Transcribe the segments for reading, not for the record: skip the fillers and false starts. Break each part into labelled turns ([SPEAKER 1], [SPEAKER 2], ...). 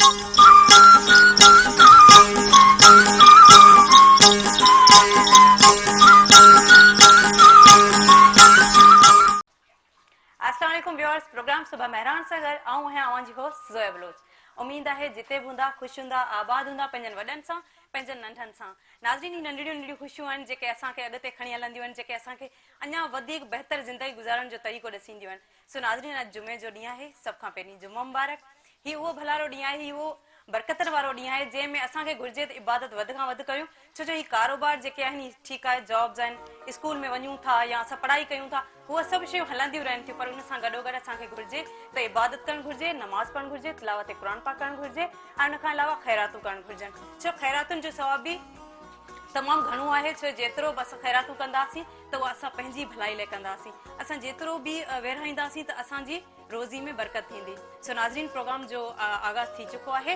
[SPEAKER 1] السلام عليڪم viewers programme صبح مهراڻ سان گڏ آئون آهيان اوهان جي هوسٽ زويا بلوچ. اميد آهي جتي به هوندا خوش هوندا آباد هوندا پنهنجن وڏن سان پنهنجن ننڍن سان. ناظرين هي ننڍڙيون ننڍڙيون خوشيون آهن جيڪي اسان کي اڳتي کڻي هلنديون آهن جيڪي اسان کي اڃا وڌيڪ بهتر زندگي گذارڻ جو طريقو ڏسينديون آهن. سو ناظرين اڄ جمعي جو ڏينهن آهي سڀ کان پهرين جمعو مبارڪ هي اهو ڀلارو ڏينهن آهي هي اهو برڪتن وارو ڏينهن آهي جنهن ۾ اسان کي گهرجي ته عبادت وڌ کان وڌ ڪيون ڇو جو هي ڪاروبار جيڪي آهن هي ٺيڪ آهي جابز آهن اسڪول ۾ وڃون ٿا يا اسان پڙهائي ڪيون ٿا اهي سڀ شيون هلنديون رهن ٿيون پر ان سان گڏوگڏ اسان کي گهرجي ته عبادت ڪرڻ گهرجي نماز پڙهڻ گهرجي تلاوت قرآن پاڪ ڪرڻ گهرجي ۽ ان کان علاوه خيراتون ڪرڻ گهرجن ڇو خيراتن جو ثواب به تمام گهڻو آهي ڇو جيترو به اسان خيراتون ڪنداسين ته اها اسان پنهنجي ڀلائي لاء ڪنداسين. اسان جيترو به ورهائينداسين ته اسان جي روزي ۾ برڪت ٿيندي. سو ناظرين پروگرام جو آغاز ٿي چڪو آهي.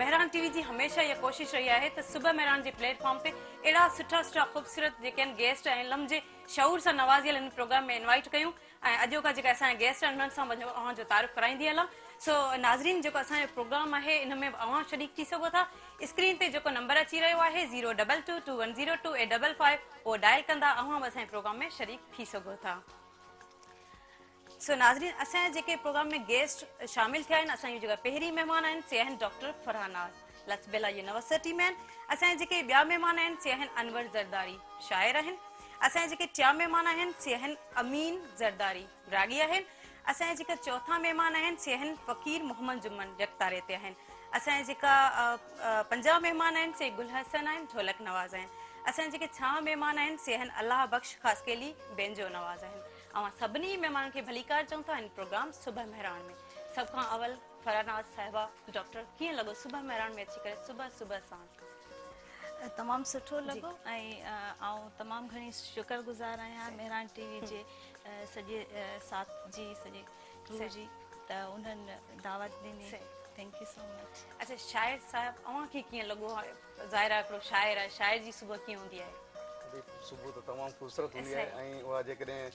[SPEAKER 1] مهراڻ ٽي وي جي هميشه اها ڪوشش رهي آهي ته صبح مهراڻ جي پليٽ فارم تي اهڙا سٺا سٺا خوبصورت جيڪي آهن گيسٽ ۽ علم جي شعور سان نوازيل هن پروگرام ۾ انوائيٽ ڪيون ۽ اڄوڪا جيڪا اسان جا گيسٽ آهن انهن سان به اوهان جو تعارف ڪرائيندي هلان. سو ناظرين جيڪو اسان جو پروگرام آهي ان ۾ به اوهان شريڪ ٿي سگهو ٿا. اسڪرين تي جيڪو نمبر اچي رهيو آهي zero double two two one zero two eight double five اهو ڊائل ڪندا اوهان به اسان جي پروگرام ۾ شريڪ ٿي سگهو ٿا. سو ناظرين اسان جا جيڪي پروگرام ۾ گيسٽ شامل ٿيا آهن اسان جون جيڪا پهرين مهمان آهن سي آهن ڊاڪٽر فرحان ناز لسبيلا يونيورسٽي ۾ آهن اسان جا جيڪي ٻيا مهمان آهن سي آهن انور زرداري شاعر آهن اسان جا جيڪي ٽيان مهمان آهن سي آهن امين زرداري راڳي آهن اسان جا جيڪا چوٿان مهمان آهن سي آهن فقير محمد جمن يڪتاري تي آهن اسان جا جيڪا پنجان مهمان آهن سي گل حسن آهن ڍولڪ نواز آهن اسان جا جيڪي ڇهان مهمان آهن سي آهن الله بخش خاصخيلي بينجو نواز آهن اوهان سڀني مهمانن کي ڀليڪار چئون ٿا هن پروگرام صبح مهراڻ ۾ سڀ کان اول فرح ناز صاحبه ڊاڪٽر ڪيئن لڳو صبح مهراڻ ۾ اچي ڪري صبح صبح سان؟
[SPEAKER 2] تمام سٺو لڳو ۽ آئون تمام گهڻي شڪر گذار آهيان مهراڻ ٽي وي جي سڄي ساٿ جي سڄي ڪرو جي ته انهن دعوت ڏني thank you سو مچ.
[SPEAKER 1] اڇا شاعر صاحب اوهان کي ڪيئن لڳو ظاهر آهي هڪڙو شاعر آهي شاعر جي صبح ڪيئن هوندي آهي؟
[SPEAKER 3] صبح ته تمام خوبصورت هوندي آهي ۽ اها جيڪڏهن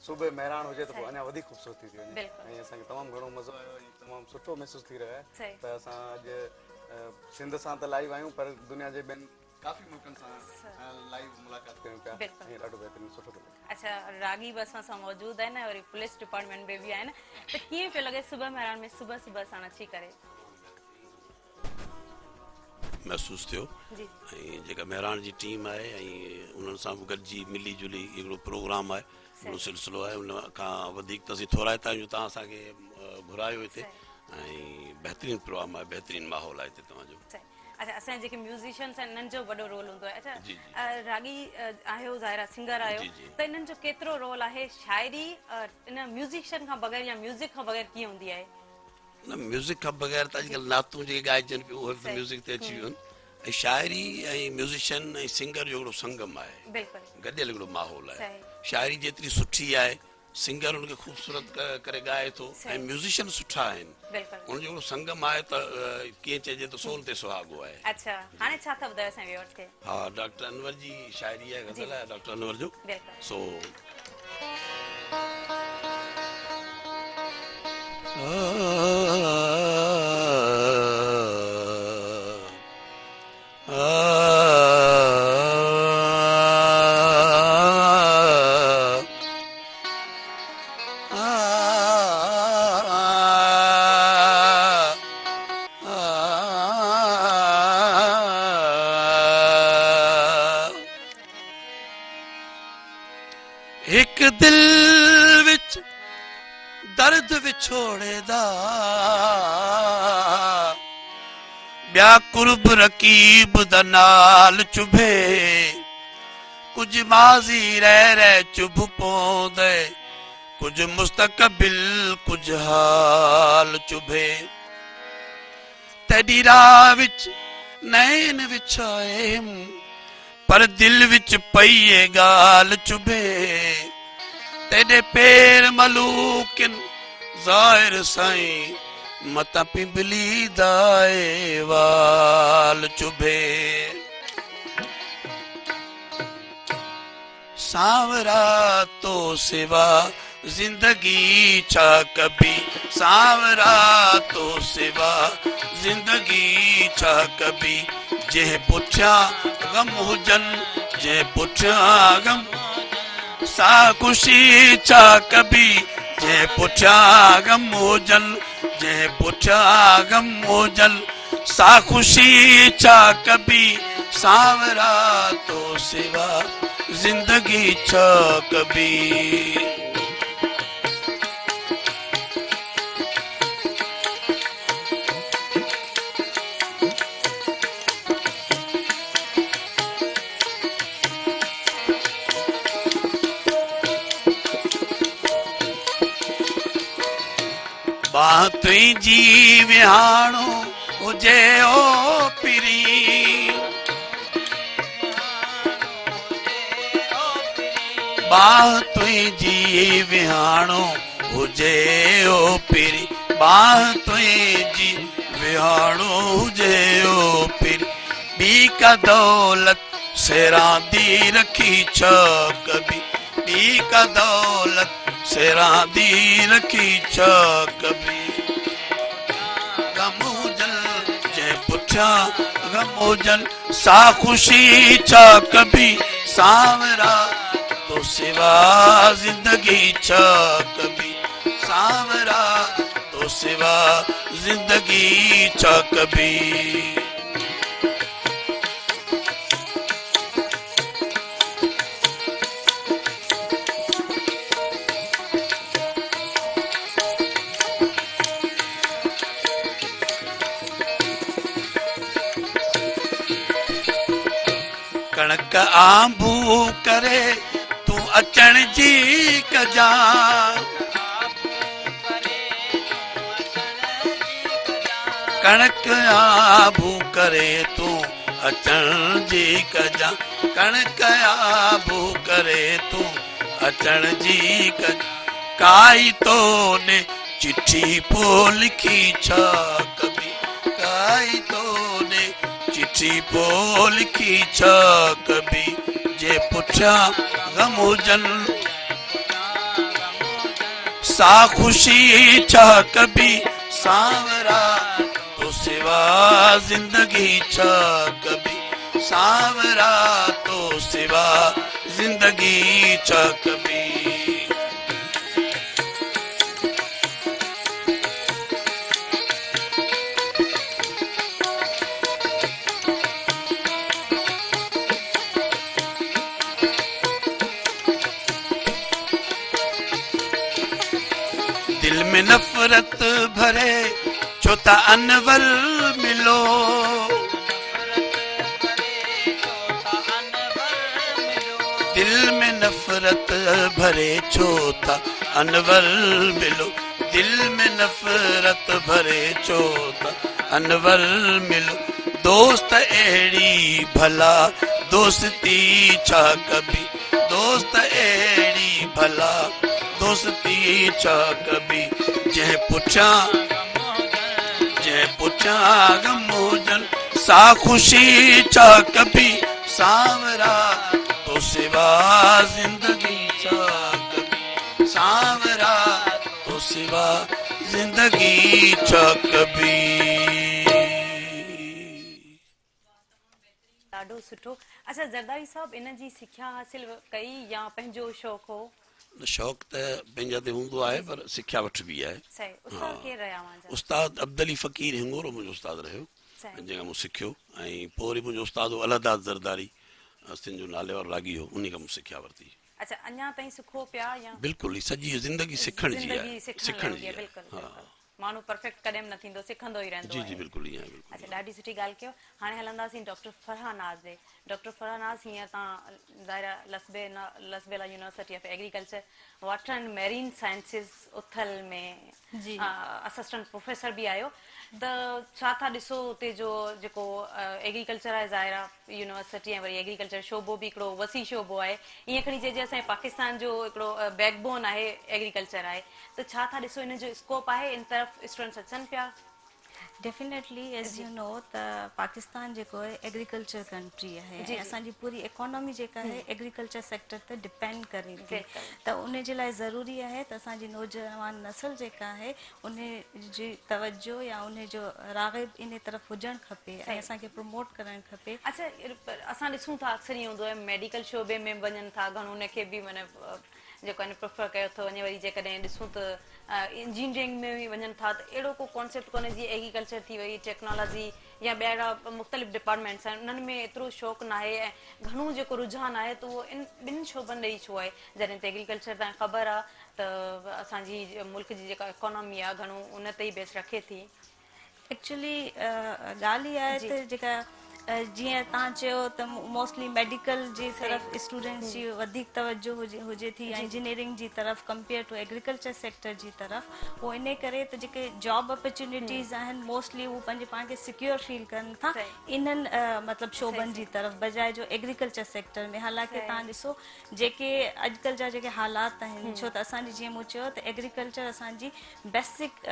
[SPEAKER 3] صبح مهراڻ هجي ته پوء اڃا وڌيڪ خوبصورت ٿي ٿي وڃي ۽ اسان کي تمام گهڻو مزو آيو ۽ تمام سٺو محسوس ٿي رهيو آهي ته اسان اڄ سنڌ سان ته لائيو آهيون پر دنيا جي ٻين ڪافي ملڪن سان لائيو ملاقات ڪيون پيا ۽ ڏاڍو بهترين سٺو ٿو لڳي.
[SPEAKER 1] اڇا راڳي به اسان سان موجود آهن ۽ وري پوليس ڊپارٽمينٽ ۾ به آهن ته ڪيئن پيو لڳي صبح مهراڻ ۾ صبح صبح ساڻ اچي ڪري؟
[SPEAKER 4] محسوس ٿيو ۽ جيڪا مهراڻ جي ٽيم آهي ۽ انهن سان به گڏجي ملي جلي هڪڙو پروگرام آهي هڪڙو سلسلو آهي ان کان وڌيڪ ته اسين ٿورائتا آهيون جو توهان اسان کي گهرايو هتي ۽ بهترين پروگرام آهي بهترين ماحول آهي هتي توهان جو.
[SPEAKER 1] اڇا اسان جا جيڪي ميوزيشنس آهن انهن جو وڏو رول هوندو آهي اڇا راڳي آهيو ظاهر آهي سنگر آهيو ته انهن جو ڪيترو رول آهي شاعري ان ميوزيشن کان بغير يا ميوزڪ کان بغير ڪيئن هوندي آهي؟
[SPEAKER 4] نه ميوزڪ کان بغير ته اڄڪلهه نعتون جيڪي ڳائجن پيون اهي به ته ميوزڪ تي اچي ويون آهن ۽ شاعري ۽ ميوزيشن ۽ سنگر جو هڪڙو سنگم آهي گڏيل هڪڙو ماحول آهي شاعري جيتري سٺي آهي سنگر ان کي خوبصورت ڪري ڳائي ٿو ۽ ميوزيشن سٺا آهن ان جو هڪڙو سنگم آهي ته ڪيئن چئجي ته سون تي سهاڳو آهي.
[SPEAKER 1] اڇا هاڻي ڇا ٿا ٻڌايو اسان ويورز کي.
[SPEAKER 4] ها ڊاڪٽر انور جي شاعري آهي غزل آهي ڊاڪٽر انور جو سو. هڪ دل وچ درد وڇوڙي دا ٻيا قرب رقيب دا نال چڀي ڪجهه ماضي رهه رهه چڀ پوندي ڪجهه مستقبل ڪجهه حال چڀي تيڏي راهه وچ نين وڇايم پر دل وچ پئي اي ڳالهه چڀي تيڏي پير ملوڪن ظاهر سائين متان پنبلي دا اي وال چڀي سانورا تو سوا زندگي ڇا ڪبي سانورا تو سوا زندگي ڇا ڪبي جنهن پٺيان غم هجن جنهن پٺيان غم سا خوشي ڇا ڪبي جنهن پٺيان غم هجن جنهن پٺيان غم هجن سا خوشي ڇا ڪبي سانورا تو سوا زندگي ڇا ڪبي. ٻانهن تنهنجي وهاڻو هجي او پرين. ٻانهن تنهنجي وهاڻو هجي او پرين. ٻانهن تنهنجي وهاڻو هجي او پرين. ٻي ڪا دولت سيراندي رکي ڇا ڪبي. ٻي ڪا دولت سيراندي رکي ڇا ڪبي. غم هجن جنهن پٺيان غم هجن سا خوشي ڇا ڪبي. سانورا تو سوا زندگي ڇا ڪبي. سانورا تو سوا زندگي ڇا ڪبي. ڪڻڪ آنڀو ڪري تون اچڻ جي ڪجان. ڪڻڪ آڀو ڪري تون اچڻ جي ڪجان. ڪڻڪ آڀو ڪري تون اچڻ جي ڪجان. ڪائي تو ني چٺي پو لکي ڇا ڪبي. ڪائي تو ني چٺي پو لکي ڇا ڪبي. جي پٺيان غم هجن سا خوشي ڇا ڪبي. سانورا تو سوا زندگي ڇا ڪبي. سانورا تو سوا زندگي ڇا ڪبي. دل ۾ نفرت ڀري ڇو ٿا انور ملو. دل ۾ نفرت ڀري ڇو ٿا انور ملو. دل ۾ نفرت ڀري ڇو ٿا انور ملو. دوست اهڙي ڀلا دوستي ڇا ڪبي. دوست اهڙي ڀلا دوستي ڇا ڪبي. جنهن پٺيان جنهن پٺيان غم هجن سا خوشي ڇا ڪبي. سانورا تو سوا زندگي ڇا ڪبي. سانورا تو سوا زندگي ڇا ڪبي.
[SPEAKER 1] ڏاڍو سٺو. اڇا زرداري صاحب ان جي سکيا حاصل ڪئي يا پنهنجو شوق هو؟
[SPEAKER 4] نه شوق ته پنهنجا تي هوندو آهي پر سکيا وٺبي آهي.
[SPEAKER 1] صحيح استاد ڪير رهيا اوهان جا؟
[SPEAKER 4] استاد عبدالعلي فقير هنڱورو منهنجو استاد رهيو جنهن کان مون سکيو ۽ پوء وري منهنجو استاد هو الهداد زرداري سنڌ جو نالي وارو راڳي هو انهي کان مون سکيا ورتي.
[SPEAKER 1] اڇا اڃا تائين سکو پيا يا؟
[SPEAKER 4] بلڪل هي سڄي زندگي سکڻ جي آهي
[SPEAKER 1] سکڻ جي آهي بلڪل بلڪل ماڻهو پرفيڪٽ ڪڏهن به نه ٿيندو سکندو ئي رهندو
[SPEAKER 4] جي جي بلڪل ائين آهي بلڪل
[SPEAKER 1] اڇا ڏاڍي سٺي ڳالهه ڪيو هاڻي هلنداسين ڊاڪٽر فرحا ناز ڏي ڊاڪٽر فرحا ناز هينئر تان ظاهر آهي لسبي Lasbela university of agriculture water and marine sciences Uthal ۾
[SPEAKER 2] جي
[SPEAKER 1] اسسٽنٽ پروفيسر به آهيو ته ڇا ٿا ڏسو اتي جو جيڪو ايگريڪلچر آهي ظاهر آهي يونيورسٽي ۽ وري ايگريڪلچر شعبو به هڪڙو وسيع شعبو آهي ائين کڻي چئجي اسان جي پاڪستان جو هڪڙو بيڪ بون آهي ايگريڪلچر آهي ته ڇا ٿا ڏسو ان جو اسڪوپ آهي ان طرف اسٽوڊنٽس اچن پيا؟
[SPEAKER 2] ڊيفينيٽلي ايز you know ته پاڪستان جيڪو آهي ايگريڪلچر ڪنٽري آهي ۽ اسان جي پوري ايڪانامي جيڪا آهي ايگريڪلچر سيڪٽر تي ڊپينڊ ڪري ٿي ته ان جي لاء ضروري آهي ته اسان جي نوجوان نسل جيڪا آهي ان جي توجه يا ان جو راغب ان طرف هجڻ کپي ۽ اسان کي پروموٽ ڪرڻ کپي.
[SPEAKER 1] اڇا اسان ڏسون ٿا اڪثر ائين هوندو آهي ميڊيڪل شعبي ۾ به وڃن ٿا گهڻو ان کي به معنيٰ جيڪو آهي پريفر ڪيو ٿو وڃي وري جيڪڏهن ڏسون ته انجنيئرنگ ۾ به وڃن ٿا ته اهڙو ڪو ڪانسيپٽ ڪونهي جيئن ايگريڪلچر ٿي وئي ٽيڪنالاجي يا ٻيا اهڙا مختلف ڊپارٽمينٽس آهن انهن ۾ ايترو شوق ناهي ۽ گهڻو جيڪو رجحان آهي ته اهو ان ٻن شعبن ڏي ئي ڇو آهي جڏهن ته ايگريڪلچر تان خبر آهي ته اسان جي ملڪ جي جيڪا اڪانامي آهي گهڻو ان تي ئي بيس رکي ٿي.
[SPEAKER 2] ايڪچولي ڳالهه اها آهي ته جيڪا جيئن توهان چيو ته موسٽلي ميڊيڪل جي طرف اسٽوڊنٽس جي وڌيڪ توجه هجي هجي ٿي يا انجنيئرنگ جي طرف ڪمپيئر ٽو ايگريڪلچر سيڪٽر جي طرف اهو انهي ڪري ته جيڪي جاب اپرچونيٽيز آهن موسٽلي هو پنهنجي پاڻ کي سيڪيور فيل ڪن ٿا انهن مطلب شعبن جي طرف بجاء جو ايگريڪلچر سيڪٽر ۾ حالانڪه توهان ڏسو جيڪي اڄڪلهه جا جيڪي حالات آهن ڇو ته اسان جي جيئن مون چيو ته ايگريڪلچر اسان جي بيسڪ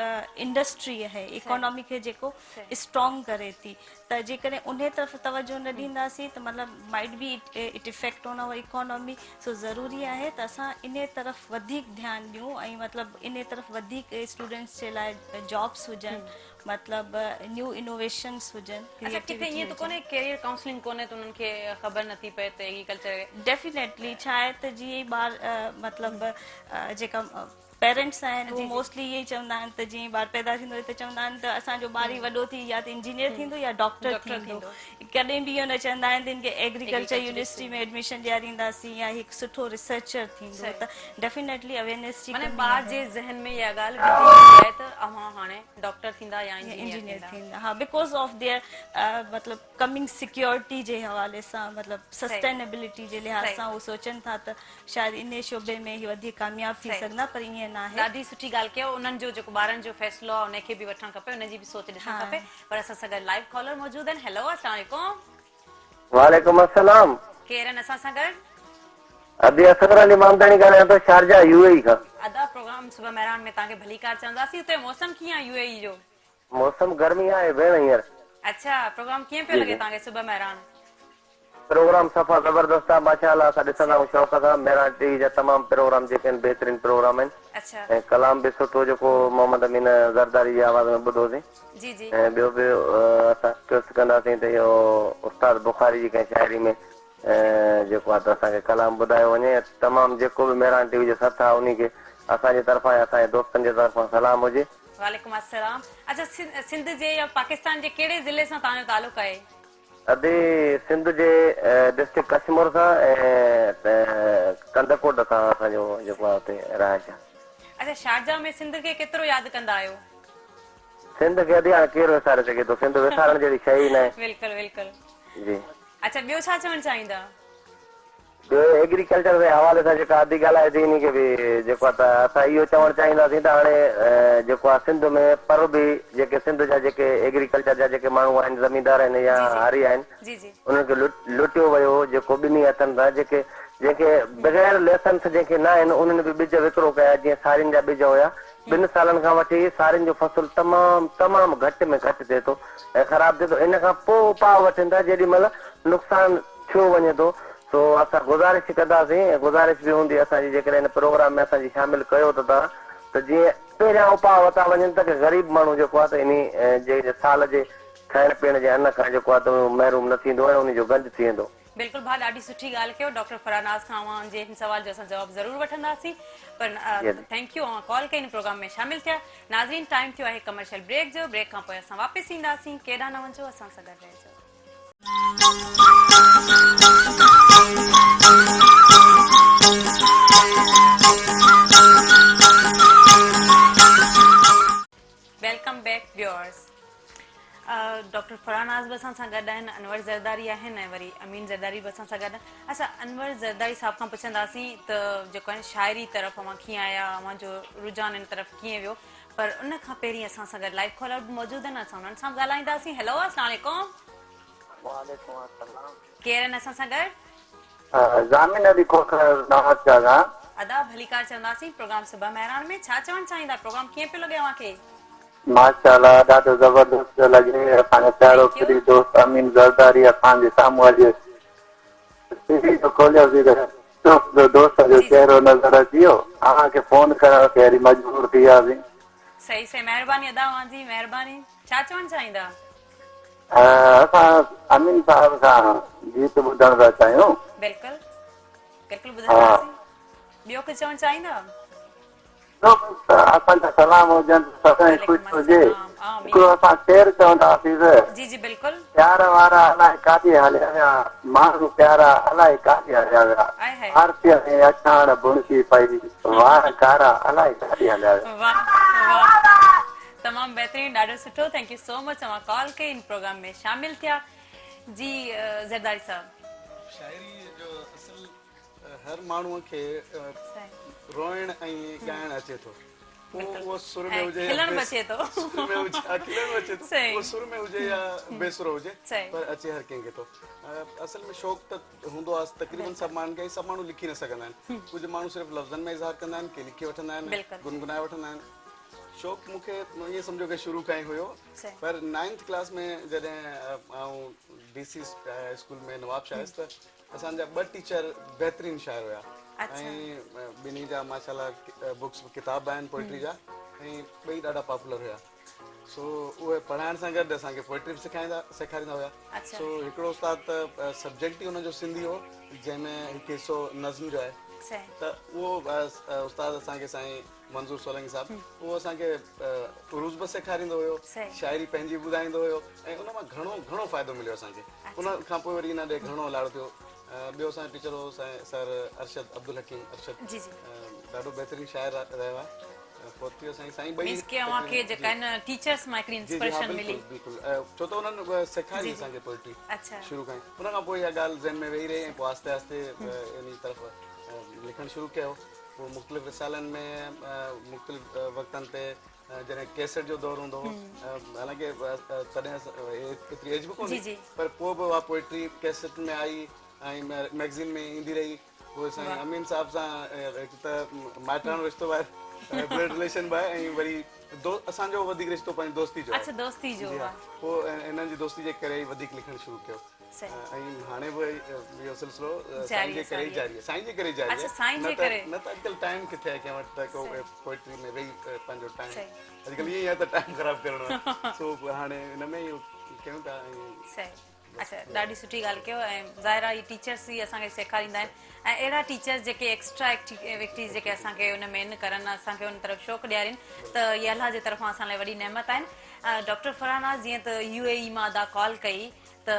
[SPEAKER 2] انڊسٽري آهي اڪانامي کي جيڪو اسٽرانگ ڪري ٿي ته جيڪڏهن انهي طرف توجه نه ڏينداسين ته مطلب might be it effect on our economy سو ضروري آهي ته اسان انهي طرف وڌيڪ ڌيان ڏيون ۽ مطلب انهي طرف وڌيڪ اسٽوڊنٽس جي لاء جابس هجن مطلب نيو انوويشنس هجن
[SPEAKER 1] اڇا ڪٿي ائين ته ڪونهي ڪيريئر ڪائونسلنگ ڪونهي ته انهن کي خبر نٿي پئي ته ايگريڪلچر
[SPEAKER 2] ڊيفينيٽلي ڇا آهي ته جيئن ئي ٻار مطلب جيڪا پيرنٽس آهن اهي موسٽلي اهي ئي چوندا آهن ته جيئن ٻار پيدا ٿيندو آهي ته چوندا آهن ته اسان جو ٻار ئي وڏو ٿي يا ته انجنيئر ٿيندو يا ڊاڪٽر ٿيندو ڪڏهن به اهو نه چوندا آهن ته هن کي ايگريڪلچر يونيورسٽي ۾ ايڊميشن ڏيارينداسين يا هڪ سٺو ريسرچر ٿيندو ته ڊيفينيٽلي اويرنيس جي
[SPEAKER 1] معنيٰ ٻار جي ذهن ۾ اها ڳالهه وڌي ويندي آهي ته اوهان هاڻي ڊاڪٽر ٿيندا يا انجنيئر
[SPEAKER 2] ٿيندا ها because of their مطلب ڪمنگ سيڪيورٽي جي حوالي سان مطلب سسٽينيبلٽي جي لحاظ سان هو سوچن ٿا ته شايد انهي شعبي ۾ هي وڌيڪ ڪامياب ٿي سگهندا پر ائين ناهي.
[SPEAKER 1] ڏاڍي سٺي ڳالهه ڪيو انهن جو جيڪو ٻارن جو فيصلو آهي انهي کي به وٺڻ کپي انهن جي به سوچ ڏسڻ کپي پر اسان سان گڏ لائيو ڪالر موجود آهن هيلو اسلام عليڪم.
[SPEAKER 5] وعليڪم السلام.
[SPEAKER 1] ڪير آهن اسان سان گڏ؟
[SPEAKER 5] ادي اصغر علي مامداڻي ڳالهايان ٿو شارجه يو اي اي کان.
[SPEAKER 1] ادا پروگرام صبح مهراڻ ۾ توهان کي ڀليڪار چونداسين اتي موسم ڪيئن آهي يو اي اي جو؟
[SPEAKER 5] موسم گرمي آهي ڀيڻ هينئر.
[SPEAKER 1] اڇا پروگرام ڪيئن پيو لڳي توهان کي صبح مهراڻ.
[SPEAKER 5] پروگرام صفا زبردست آ ماشاء الله اسان ڏسندا آهيون شوق سان مهراڻ ٽي وي جا تمام پروگرام جيڪي آهن بهترين پروگرام آهن ۽ ڪلام به سٺو جيڪو محمد امين زرداري جي آواز ۾ ٻڌوسين ۽ ٻيو به اسان رڪويسٽ ڪنداسين ته اهو استاد بخاري جي ڪنهن شاعري ۾ جيڪو آ ته اسان کي ڪلام ٻڌايو وڃي ۽ تمام جيڪو به مهراڻ ٽي وي جو سٿ آ انهي کي اسان جي طرفان ۽ اسان جي دوستن جي طرفان سلام هجي.
[SPEAKER 1] وعليڪم السلام اڇا سنڌ جي يا پاڪستان جي ڪهڙي ضلعي سان توهان جو تعلق آهي؟
[SPEAKER 5] ادي سنڌ جي ڊسٽرڪٽ ڪشمور سان ۽ ڪنڌڪوٽ سان اسان جو جيڪو آ اتي رهائش آ.
[SPEAKER 1] اڇا شارجه ۾ سنڌ کي ڪيترو ياد ڪندا آهيو؟
[SPEAKER 5] سنڌ کي ادي هاڻي ڪير وساري سگهي ٿو سنڌ وسارڻ جهڙي شيء ئي ناهي.
[SPEAKER 1] بلڪل بلڪل.
[SPEAKER 5] جي.
[SPEAKER 1] اڇا ٻيو ڇا چوڻ چاهيندا؟
[SPEAKER 5] ٻيو ايگريڪلچر جي حوالي سان جيڪا ادي ڳالهائي ٿي انهي کي به جيڪو آهي ته اسان اهو چوڻ چاهينداسين ته هاڻي جيڪو آهي سنڌ ۾ پر به جيڪي سنڌ جا جيڪي ايگريڪلچر جا جيڪي ماڻهو آهن زميندار آهن يا هاري آهن انهن کي لٽيو ويو جيڪو ٻنهي هٿن سان جيڪي جنهن کي بغير ليسنس جنهن کي نه آهن انهن به ٻج وڪرو ڪيا جيئن سارين جا ٻج هيا ٻن سالن کان وٺي سارين جو فصل تمام تمام گهٽ ۾ گهٽ ٿئي ٿو ۽ خراب ٿئي ٿو ان کان پوء اپاء وٺن ٿا جيڏي مهل نقصان ٿيو وڃي ٿو سو اسان گذارش ڪنداسين ۽ گذارش به هوندي اسان جي جيڪڏهن هن پروگرام ۾ اسان جي شامل ڪيو ته توهان ته جيئن پهريان اپاء ورتا وڃن ته غريب ماڻهو جيڪو آهي ته انهي جي سال جي کائڻ پيئڻ جي ان کان جيڪو آهي ته اهو محروم نه ٿيندو ۽ انهي جو گنج ٿي ويندو.
[SPEAKER 1] بلڪل ڀاء ڏاڍي سٺي ڳالهه ڪيو ڊاڪٽر فرح ناز کان اوهان جي هن سوال جو اسان جواب ضرور وٺنداسين پر thank you اوهان ڪال ڪئي هن پروگرام ۾ شامل ٿيا ناظرين ٽائيم ٿيو آهي ڪمرشل بريڪ جو بريڪ کان پوء اسان واپس اينداسين ڪيڏانهن نه وڃجو اسان سان گڏ رهجو. Welcome back viewers doctor Farah Naz به اسان سان گڏ آهن انور زرداري آهن ۽ وري امين زرداري به اسان سان گڏ آهن اڇا انور زرداري صاحب کان پڇنداسين ته جيڪو آهي شاعري طرف اوهان ڪيئن آيا اوهان جو رجحان ان طرف ڪيئن ويو پر ان کان پهرين اسان سان گڏ لائيو ڪالر به موجود آهن اسان انهن سان به ڳالهائينداسين هيلو اسلام عليڪم.
[SPEAKER 6] وعليڪم السلام.
[SPEAKER 1] ڪير آهن اسان سان گڏ؟
[SPEAKER 6] ضامن علي کوکر نواز شاهه کان.
[SPEAKER 1] ادا ڀليڪار چونداسين پروگرام صبح مهراڻ ۾ ڇا چوڻ چاهيندا پروگرام ڪيئن پيو لڳي اوهان کي؟
[SPEAKER 6] ماشاءالله ڏاڍو زبردست پيو لڳي اسان جو پيارو
[SPEAKER 1] Thank you.
[SPEAKER 6] فري دوست امين زرداري اسان جي سامهون اڄ ٽي وي جو کوليوسين ته دوست جو دوست جو
[SPEAKER 1] جي جي
[SPEAKER 6] چهرو نظر اچي ويو اوهان کي فون ڪرڻ تي وري مجبور ٿي وياسين.
[SPEAKER 1] صحيح صحيح مهرباني ادا اوهان جي مهرباني ڇا چوڻ چاهيندا.
[SPEAKER 6] اسان امين صاحب کان گيت ٻڌڻ ٿا چاهيون.
[SPEAKER 1] بلڪل بلڪل
[SPEAKER 6] ها.
[SPEAKER 1] ٻڌنداسين ٻيو ڪجهه چوڻ چاهيندا.
[SPEAKER 6] ٻيو بس اسان جا سلام هجن سدائين
[SPEAKER 1] وعليڪم
[SPEAKER 6] خوش هجي
[SPEAKER 1] السلام آمين.
[SPEAKER 6] هڪڙو اسان شعر چوندا هئاسين ته.
[SPEAKER 1] جي جي بلڪل.
[SPEAKER 6] پيار وارا الائي ڪاڏي هليا ويا ماڻهو پيارا الائي ڪاڏي هليا ويا
[SPEAKER 1] آئي هائي.
[SPEAKER 6] آرسيء ۾ اڇاڻ بڻجي پئي وار ڪارا الائي ڪاڏي هليا ويا.
[SPEAKER 1] واه واه تمام بهترين ڏاڍو سٺو thank you سو مچ اوهان ڪال ڪئي ان پروگرام ۾ شامل ٿيا جي زرداري صاحب.
[SPEAKER 3] شاعري جو اصل هر ماڻهوء کي روئڻ ۽ ڳائڻ اچي ٿو پوء اهو سر ۾ هجي يا بي سر ۾ هجي ها کلڻ به اچي ٿو اهو سر ۾ هجي يا بي سرو هجي پر اچي هر ڪنهن کي ٿو اصل ۾ شوق ته هوندو آهي تقريبن سڀ ماڻهن کي ۽ سڀ ماڻهو لکي نه سگهندا آهن ڪجهه ماڻهو صرف لفظن ۾ اظهار ڪندا آهن ڪي لکي وٺندا آهن گنگنائي وٺندا آهن شوق مون کي ائين سمجهو ڪي شروع کان ئي هيو پر نائنٿ ڪلاس ۾ جڏهن آئون D C school ۾ Nawab Shah هيس ته اسان جا ٻه ٽيچر بهترين شاعر هيا ۽ ٻنهي جا ماشاءالله بڪس ڪتاب به آهن پوئٽري جا ۽ ٻئي ڏاڍا پاپولر هيا سو اهي پڙهائڻ سان گڏ اسان کي پوئٽري به سکائيندا سيکاريندا هيا سو هڪڙو استاد ته سبجيڪٽ ئي ان جو سنڌي هو جنهن ۾ هڪ حصو نظم جو آهي ته اهو استاد اسان کي سائين منظور سولنگي صاحب اهو اسان کي عروض به سيکاريندو هيو شاعري پنهنجي به ٻڌائيندو هيو ۽ ان مان گهڻو گهڻو فائدو مليو اسان کي ان کان پوء وري ان ڏي گهڻو لاڙو ٿيو ٻيو اسان جو ٽيچر هو سائين سر ارشد عبدالحڪيم ارشد ڏاڍو بهترين شاعر رهيو آهي فوت ٿي ويو سائين سائين ٻئي
[SPEAKER 1] مينس ڪي اوهان کي جيڪا آهن ٽيچرس مان هڪڙي
[SPEAKER 3] جي جي ها
[SPEAKER 1] انسپريشن
[SPEAKER 3] بلڪل
[SPEAKER 1] ملي
[SPEAKER 3] بلڪل ڇو ته انهن سيکاري اسان کي پوئٽري شروع کان ئي ان کان پوء اها ڳالهه ذهن ۾ ويهي رهي ۽ پوء آهستي آهستي انهي طرف لکڻ شروع ڪيو پوء مختلف رسالن ۾ مختلف وقتن تي جڏهن ڪيسٽ جو دور هوندو هو حالانڪه تڏهن ايتري ايج به ڪونه هئي پر پوء به اها پوئٽري ڪيسٽ ۾ آئي ۽ مئگزين ۾ ايندي رهي پوء سائين امين صاحب سان هڪ ته مائٽاڻو رشتو به آهي بلڊ رليشن به آهي ۽ وري اسان جو وڌيڪ رشتو پنهنجي دوستي جو آهي
[SPEAKER 1] اڇا دوستي جو
[SPEAKER 3] جي ها پوء انهن جي دوستي جي ڪري ئي وڌيڪ لکڻ شروع ڪيو ۽ هاڻي به اهو سلسلو سائين جي ڪري ئي جاري آهي سائين جي ڪري جاري آهي نه ته نه ته اڄڪلهه ٽائيم ڪٿي آهي ڪنهن وٽ ته ڪو پوئٽري ۾ ويهي پنهنجو ٽائيم اڄڪلهه ائين ئي آهي ته ٽائيم خراب ڪرڻو آهي سو هاڻي ان ۾ ئي ڪيون ٿا ۽
[SPEAKER 1] اڇا ڏاڍي سٺي ڳالهه ڪيو ۽ ظاهر آهي ٽيچرس ئي اسان کي سيکاريندا آهن ۽ اهڙا ٽيچرس جيڪي ايڪسٽرا ايڪٽيوٽيز جيڪي اسان کي ان ۾ ان ڪرن اسان کي ان طرف شوق ڏيارين ته اهي الله جي طرفان اسان لاء وڏي نعمت آهن ڊاڪٽر فرحان ناز جيئن ته يو اي اي مان ادا ڪال ڪئي ته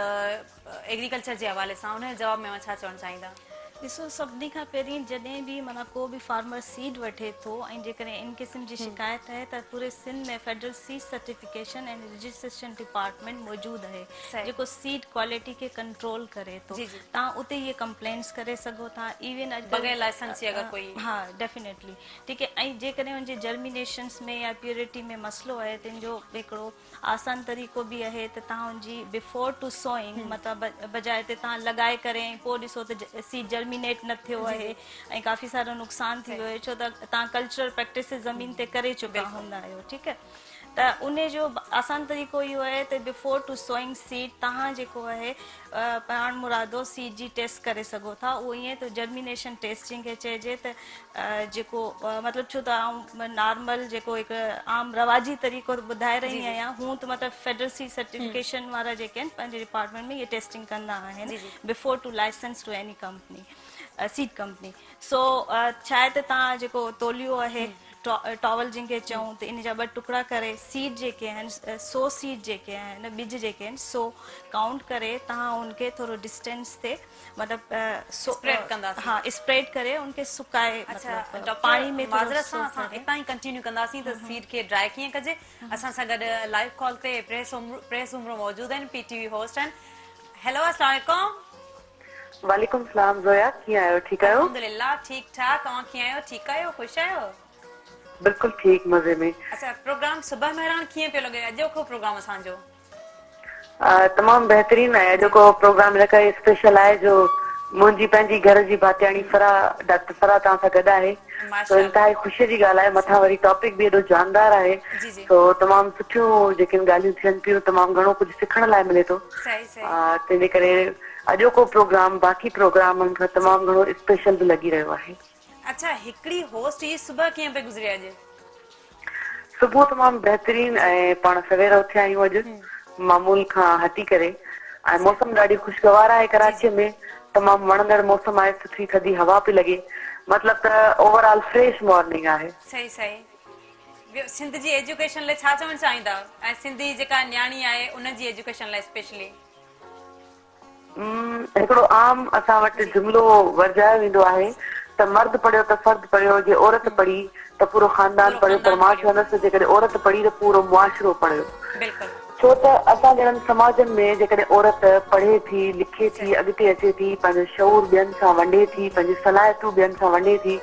[SPEAKER 1] ايگريڪلچر جي حوالي سان ان جي جواب ۾ اوهان ڇا چوڻ چاهيندا؟
[SPEAKER 2] ڏسو سڀني کان پهرين جڏهن به معنيٰ ڪو به فارمر سيڊ وٺي ٿو ۽ جيڪڏهن ان قسم جي شڪايت آهي ته پوري Sindh ۾ federal seed certification and registration department موجود آهي جيڪو سيڊ ڪوالٽي کي ڪنٽرول ڪري ٿو توهان اتي اهي ڪمپلينٽس ڪري سگهو ٿا ايون اڄ
[SPEAKER 1] بغير لائسنس جي اگر ڪوئي
[SPEAKER 2] ها ڊيفينيٽلي ٺيڪ آهي ۽ جيڪڏهن ان جي جرمينيشنس ۾ يا پيورٽي ۾ مسئلو آهي ته ان جو هڪڙو آسان طريقو به اهي ته توهان ان جي بيفور ٽو سوئنگ مطلب بجاء تي توهان لڳائي ڪري ۽ پوء ڏسو ته سيڊ جرمينيٽ نه ٿيو اهي ۽ ڪافي سارو نقصان ٿي ويو اهي ڇو ته توهان ڪلچرل پريڪٽسز زمين تي ڪري چڪا هوندا آهيو ٺيڪ آهي ته ان جو آسان طريقو اهو اهي ته بيفور ٽو سوئنگ سيڊ توهان جيڪو اهي پاڻ مرادو سيڊ جي ٽيسٽ ڪري سگهو ٿا اهو ائين ته جرمينيشن ٽيسٽ جنهن کي چئجي ته جيڪو مطلب ڇو ته آئون نارمل جيڪو هڪ عام رواجي طريقو ٻڌائي رهي آهيان هون ته مطلب فيڊرل سيڊ سرٽيفڪيشن وارا جيڪي آهن پنهنجي ڊپارٽمينٽ ۾ اهي ٽيسٽنگ ڪندا آهن before to licence to any company seed company so ڇا آهي ته تان جيڪو توليو آهي ٽاول جنهن کي چئون ته ان جا ٻه ٽڪڙا ڪري سيڊ جيڪي آهن سو سيڊ جيڪي آهن ٻج جيڪي آهن سو ڪائونٽ ڪري تان ان کي ٿورو ڊسٽنس تي مطلب
[SPEAKER 1] اسپريڊ ڪنداسين
[SPEAKER 2] ها اسپريڊ ڪري ان کي سڪائي
[SPEAKER 1] اڇا پاڻي ۾ معذرت سان اسان اتان ئي ڪنٽينيو ڪنداسين ته سيڊ کي ڊرائي ڪيئن ڪجي اسان سان گڏ لائيو ڪال تي پريس پريس سومرو موجود آهن پي ٽي وي هوسٽ آهن هيلو اسلام عليڪم.
[SPEAKER 7] وعليڪم سلام زويا ڪيئن آهيو ٺيڪ آهيو.
[SPEAKER 1] الحمدلله ٺيڪ ٺاڪ اوهان ڪيئن آهيو ٺيڪ آهيو خوش آهيو.
[SPEAKER 7] بلڪل ٺيڪ مزي ۾.
[SPEAKER 1] اڇا پروگرام صبح مهراڻ ڪيئن پيو لڳي اڄوڪو پروگرام اسان جو.
[SPEAKER 7] تمام بهترين آهي اڄوڪو پروگرام ان ڪري اسپيشل آهي جو منهنجي پنهنجي گهر جي ڀاتياڻي فرح ڊاڪٽر فرح توهان سان گڏ آهي. سو انتهائي خوشي جي ڳالهه آهي مٿان وري ٽاپڪ به ايڏو جاندار آهي سو تمام سٺيون جيڪي ڳالهيون ٿين پيون تمام گهڻو ڪجهه سکڻ لاء ملي ٿو تنهن جي ڪري اڄوڪو پروگرام باقي پروگرامن کان تمام گهڻو اسپيشل به لڳي رهيو آهي.
[SPEAKER 1] اڇا هڪڙي هوسٽ جي صبح ڪيئن پئي گذري اڄ؟
[SPEAKER 7] صبح تمام بهترين ۽ پاڻ سوير اٿيا آهيون اڄ معمول کان هٽي ڪري ۽ موسم ڏاڍي خوشگوار آهي ڪراچيء ۾ تمام وڻندڙ موسم آهي سٺي ٿڌي هوا پئي لڳي مطلب ته اوور آل فريش مارننگ آهي.
[SPEAKER 1] صحيح صحيح ٻيو سنڌ جي ايجوڪيشن لاء ڇا چوڻ چاهيندا ۽ سنڌي جيڪا نياڻي آهي ان جي ايجوڪيشن لاء اسپيشلي.
[SPEAKER 7] هڪڙو عام اسان وٽ جملو ورجايو ويندو آهي ته مرد پڙهيو ته فرد پڙهيو، جي عورت پڙهي ته پورو خاندان پڙهيو پر مان چوندس ته جيڪڏهن عورت پڙهي ته پورو معاشرو پڙهيو. ڇو ته اسان جهڙن سماجن ۾ جيڪڏهن عورت پڙهي ٿي، لکي ٿي، اڳتي اچي ٿي، پنهنجو شعور ٻين سان ونڊي ٿي، پنهنجون صلاحيتون ٻين سان ونڊي ٿي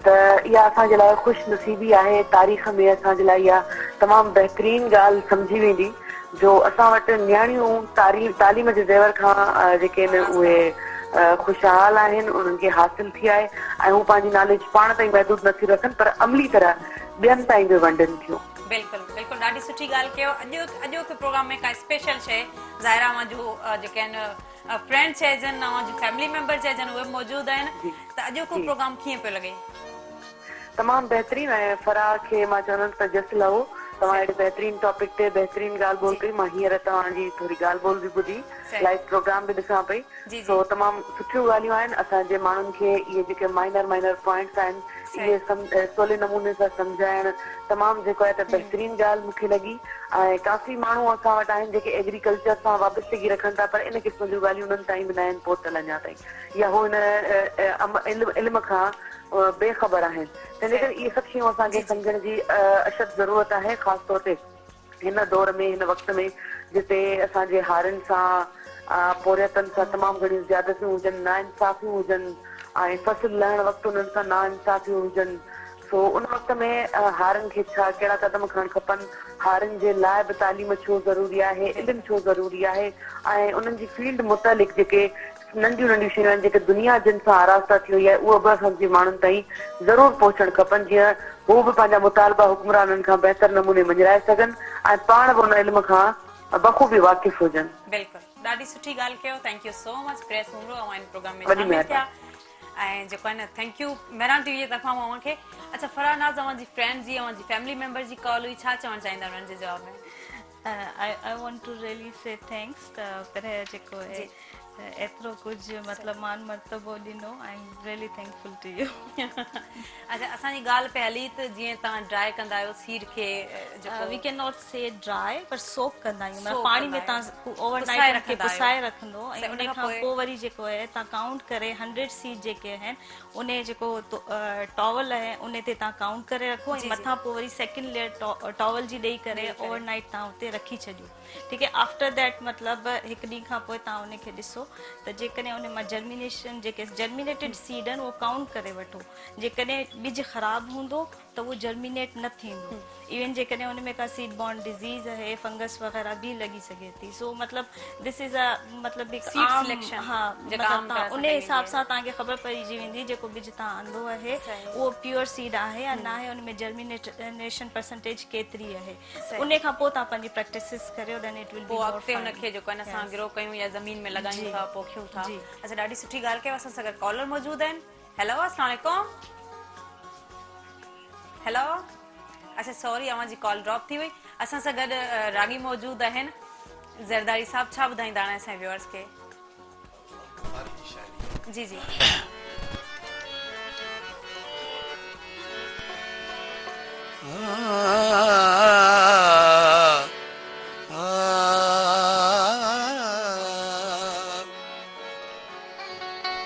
[SPEAKER 7] ته اها اسان جي لاء خوش نصيبي آهي، تاريخ ۾ اسان جي لاء اها تمام بهترين ڳالهه سمجهي ويندي. جو اسان وٽ نياڻيون تعليم جي زيور کان جيڪي آهن اهي خوشحال آهن انهن کي حاصل ٿي آهي ۽ هو پنهنجي ناليج پاڻ تائين محدود نه ٿيون رکن پر عملي طرح ٻين تائين به ونڊن ٿيون.
[SPEAKER 1] بلڪل بلڪل ڏاڍي سٺي ڳالهه ڪيو اڄ اڄوڪي پروگرام ۾ ڪا اسپيشل شئي ظاهر آهي اوهان جو جيڪي آهن فرينڊ چئجن اوهان جون فيملي ميمبر چئجن اهي به موجود آهن ته اڄوڪو پروگرام ڪيئن پيو لڳي.
[SPEAKER 7] تمام بهترين ۽ فرح کي مان چوندس ته جس لهو توهان اهڙي بهترين ٽاپڪ تي بهترين ڳالهه ٻولهه ڪئي مان هينئر توهان جي ٿوري ڳالهه ٻولهه به ٻڌي لائيو پروگرام به ڏسان پئي سو تمام سٺيون ڳالهيون آهن اسان جي ماڻهن کي اهي جيڪي مائنر مائنر پوائنٽس آهن اهي سولي نموني سان سمجهائڻ تمام جيڪو آهي ته بهترين ڳالهه مون کي لڳي ۽ ڪافي ماڻهو اسان وٽ آهن جيڪي ايگريڪلچر سان وابستگي رکن ٿا پر ان قسم جون ڳالهيون انهن تائين به ناهن پهتل اڃا تائين يا هو ان علم کان بي خبر آهن تنهن جي ڪري اهي سڀ شيون اسان کي سمجهڻ جي اشد ضرورت آهي خاص طور تي هن دور ۾ هن وقت ۾ جتي اسان جي هارين سان پورهيتن سان تمام گهڻيون زيادتيون هجن ناانصافيون هجن ۽ فصل لهڻ وقت انهن سان ناانصافيون هجن سو ان وقت ۾ هارين کي ڇا ڪهڙا قدم کڻڻ کپن هارين جي لاء به تعليم ڇو ضروري آهي علم ڇو ضروري آهي ۽ انهن جي فيلڊ متعلق جيڪي ننڍيون ننڍيون شيون آهن جيڪي دنيا جن سان آراسته ٿي وئي آهي اهي به اسان جي ماڻهن تائين ضرور پهچڻ کپن جيئن هو به پنهنجا مطالبا حڪمرانن کان بهتر نموني مڃرائي سگهن ۽ پاڻ به ان علم کان بخوبي واقف هجن.
[SPEAKER 1] بلڪل ڏاڍي سٺي ڳالهه ڪيو thank you so much Grace Soomro اوهان ان پروگرام ۾
[SPEAKER 7] وڏي
[SPEAKER 1] شامل ٿيا
[SPEAKER 7] مهرباني.
[SPEAKER 1] ۽ جيڪو آهي نه thank you Mehran T V جي طرفان اوهان کي اڇا فرح ناز اوهان جي فرينڊ جي اوهان جي فيملي ميمبر جي ڪال هئي ڇا چوڻ چاهيندا انهن جي جواب ۾.
[SPEAKER 2] I want to really say thanks ته پرهه جيڪو ايترو ڪجهه مطلب مان مرتبو ڏنو I am really thankful to you.
[SPEAKER 1] اڇا اسان جي ڳالهه پئي هلي ته جيئن توهان ڊرائي ڪندا آهيو سيڊ کي جيڪو
[SPEAKER 2] we can not C dry پر سوڪ ڪندا آهيون مطلب پاڻي ۾ توهان اوور نائٽ ان کي پسائي رکندو ۽ ان کان پوء وري جيڪو آهي توهان ڪائونٽ ڪري 100 سيڊ جيڪي آهن انهي جيڪو ٽاول آهي انهي تي توهان ڪائونٽ ڪري رکو ۽ مٿان پوء وري سيڪنڊ ليئر ٽاول جي ڏئي ڪري اوور نائيٽ توهان اتي رکي ڇڏيو ٺيڪ آهي آفٽر that مطلب هڪ ڏينهن کان پوء توهان انهي کي ڏسو ته جيڪڏهن انهي مان جرمينيشن جيڪي جرمينيٽيڊ سيڊ آهن اهو ڪائونٽ ڪري وٺو جيڪڏهن ٻج خراب هوندو ته اهو جرمينيٽ نه ٿيندو ايون جيڪڏهن ان ۾ ڪا سيڊ بورن ڊزيز اهي فنگس وغيره به لڳي سگهي ٿي سو مطلب دس از ا مطلب هڪ
[SPEAKER 1] سيڊ
[SPEAKER 2] عام
[SPEAKER 1] سليڪشن
[SPEAKER 2] ها
[SPEAKER 1] جيڪا
[SPEAKER 2] مطلب
[SPEAKER 1] عام طرح
[SPEAKER 2] تان
[SPEAKER 1] سان
[SPEAKER 2] ان
[SPEAKER 1] ڪئي
[SPEAKER 2] حساب
[SPEAKER 1] ويندي
[SPEAKER 2] سان توهان کي خبر پئجي ويندي جيڪو ٻج توهان آندو آهي
[SPEAKER 1] صحيح
[SPEAKER 2] اهو پيور سيڊ آهي يا ناهي ان ۾ جرمينيشن پرسنٽيج ڪيتري آهي
[SPEAKER 1] صحيح
[SPEAKER 2] ان کان پوء توهان پنهنجي پريڪٽسز ڪريو دين it ول بي
[SPEAKER 1] پوء
[SPEAKER 2] مور
[SPEAKER 1] اڳتي ان
[SPEAKER 2] فائن
[SPEAKER 1] کي جيڪو آهي نه اسان
[SPEAKER 2] يس
[SPEAKER 1] گرو ڪيون يا زمين ۾ لڳايون
[SPEAKER 2] جي
[SPEAKER 1] ٿا پوکيون ٿا
[SPEAKER 2] جي
[SPEAKER 1] اڇا ڏاڍي سٺي ڳالهه ڪيو اسان سان گڏ ڪالر موجود آهن هيلو اسلام عليڪم هيلو اڇا سوري اوهان جي ڪال ڊراپ ٿي وئي اسان سان گڏ راڳي موجود آهن زرداري صاحب ڇا ٻڌائيندا هاڻي اسان ويورز کي جي جي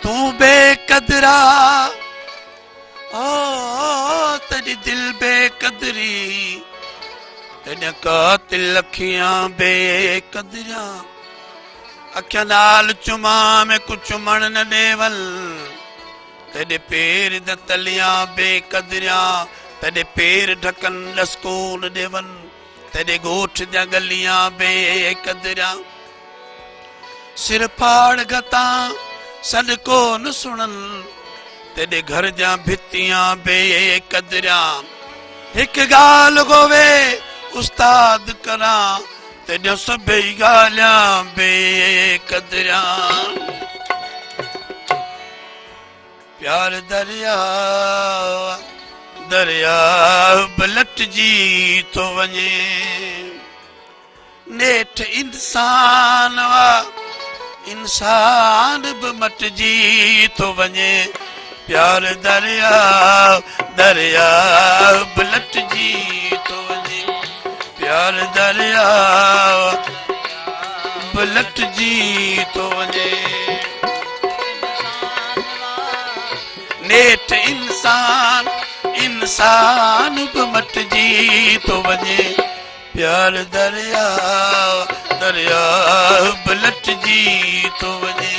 [SPEAKER 4] تون بي قدرا او تيڏي دل بي قدري تيڏيان قاتل اکيان بي قدريان اکيان نال چمان ۾ ڪو چمڻ نه ڏيون تيڏي پير د تليان بي قدريان تيڏي پير ڍڪن ڏسڪو نه ڏيون تيڏي ڳوٺ ديان ڳليان بي قدريان سر ڦاڙ گهتان سڏ ڪو نه سڻن، تيڏي گهر جان ڀتيان بي قدريان هڪ ڳالهه گوي استاد ڪران تيڏيان سڀئي ڳالهيان بي قدريان پيار درياء درياء به لٽجي ٿو وڃي نيٺ انسان آ انسان به مٽجي ٿو وڃي پيار درياء درياء به لٽجي ٿو وڃي پيار درياء به لٽجي ٿو وڃي نيٺ انسان انسان به مٽجي ٿو وڃي پيار درياء درياء به لٽجي ٿو وڃي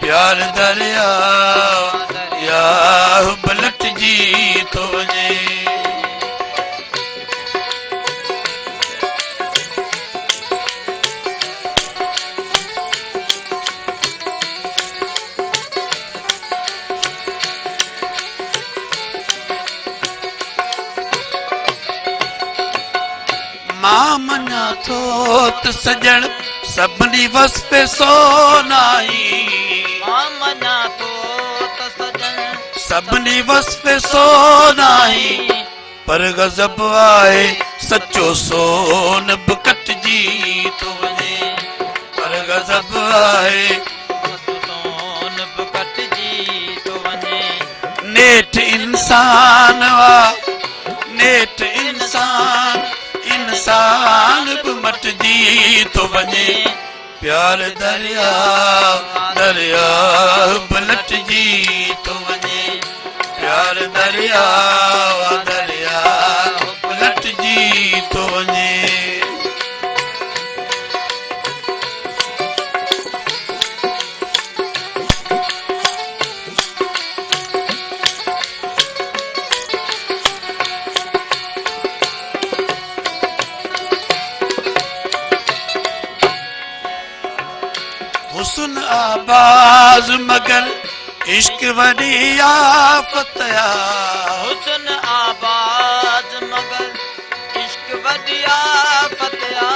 [SPEAKER 4] پيار درياء درياء به لٽجي ٿو وڃي. مان مڃان ٿو ته سڄڻ سڀني وصف سوناهين. مان مڃان ٿو ته سڄڻ سڀني وصف سوناهين. پر غضب آهي سچو سون به ڪٽجي ٿو وڃي. پر غضب آهي سچو سون به ڪٽجي ٿو وڃي. نيٺ انسان آ نيٺ انسان انسان به مٽجي ٿو وڃي. پيار درياء درياء به لٽجي ٿو وڃي. پيار درياء درياء به لٽجي ٿو وڃي. حسن آباز مگر عشق وڏي آفت آ. حسن آباز مگر عشق وڏي آفت آ.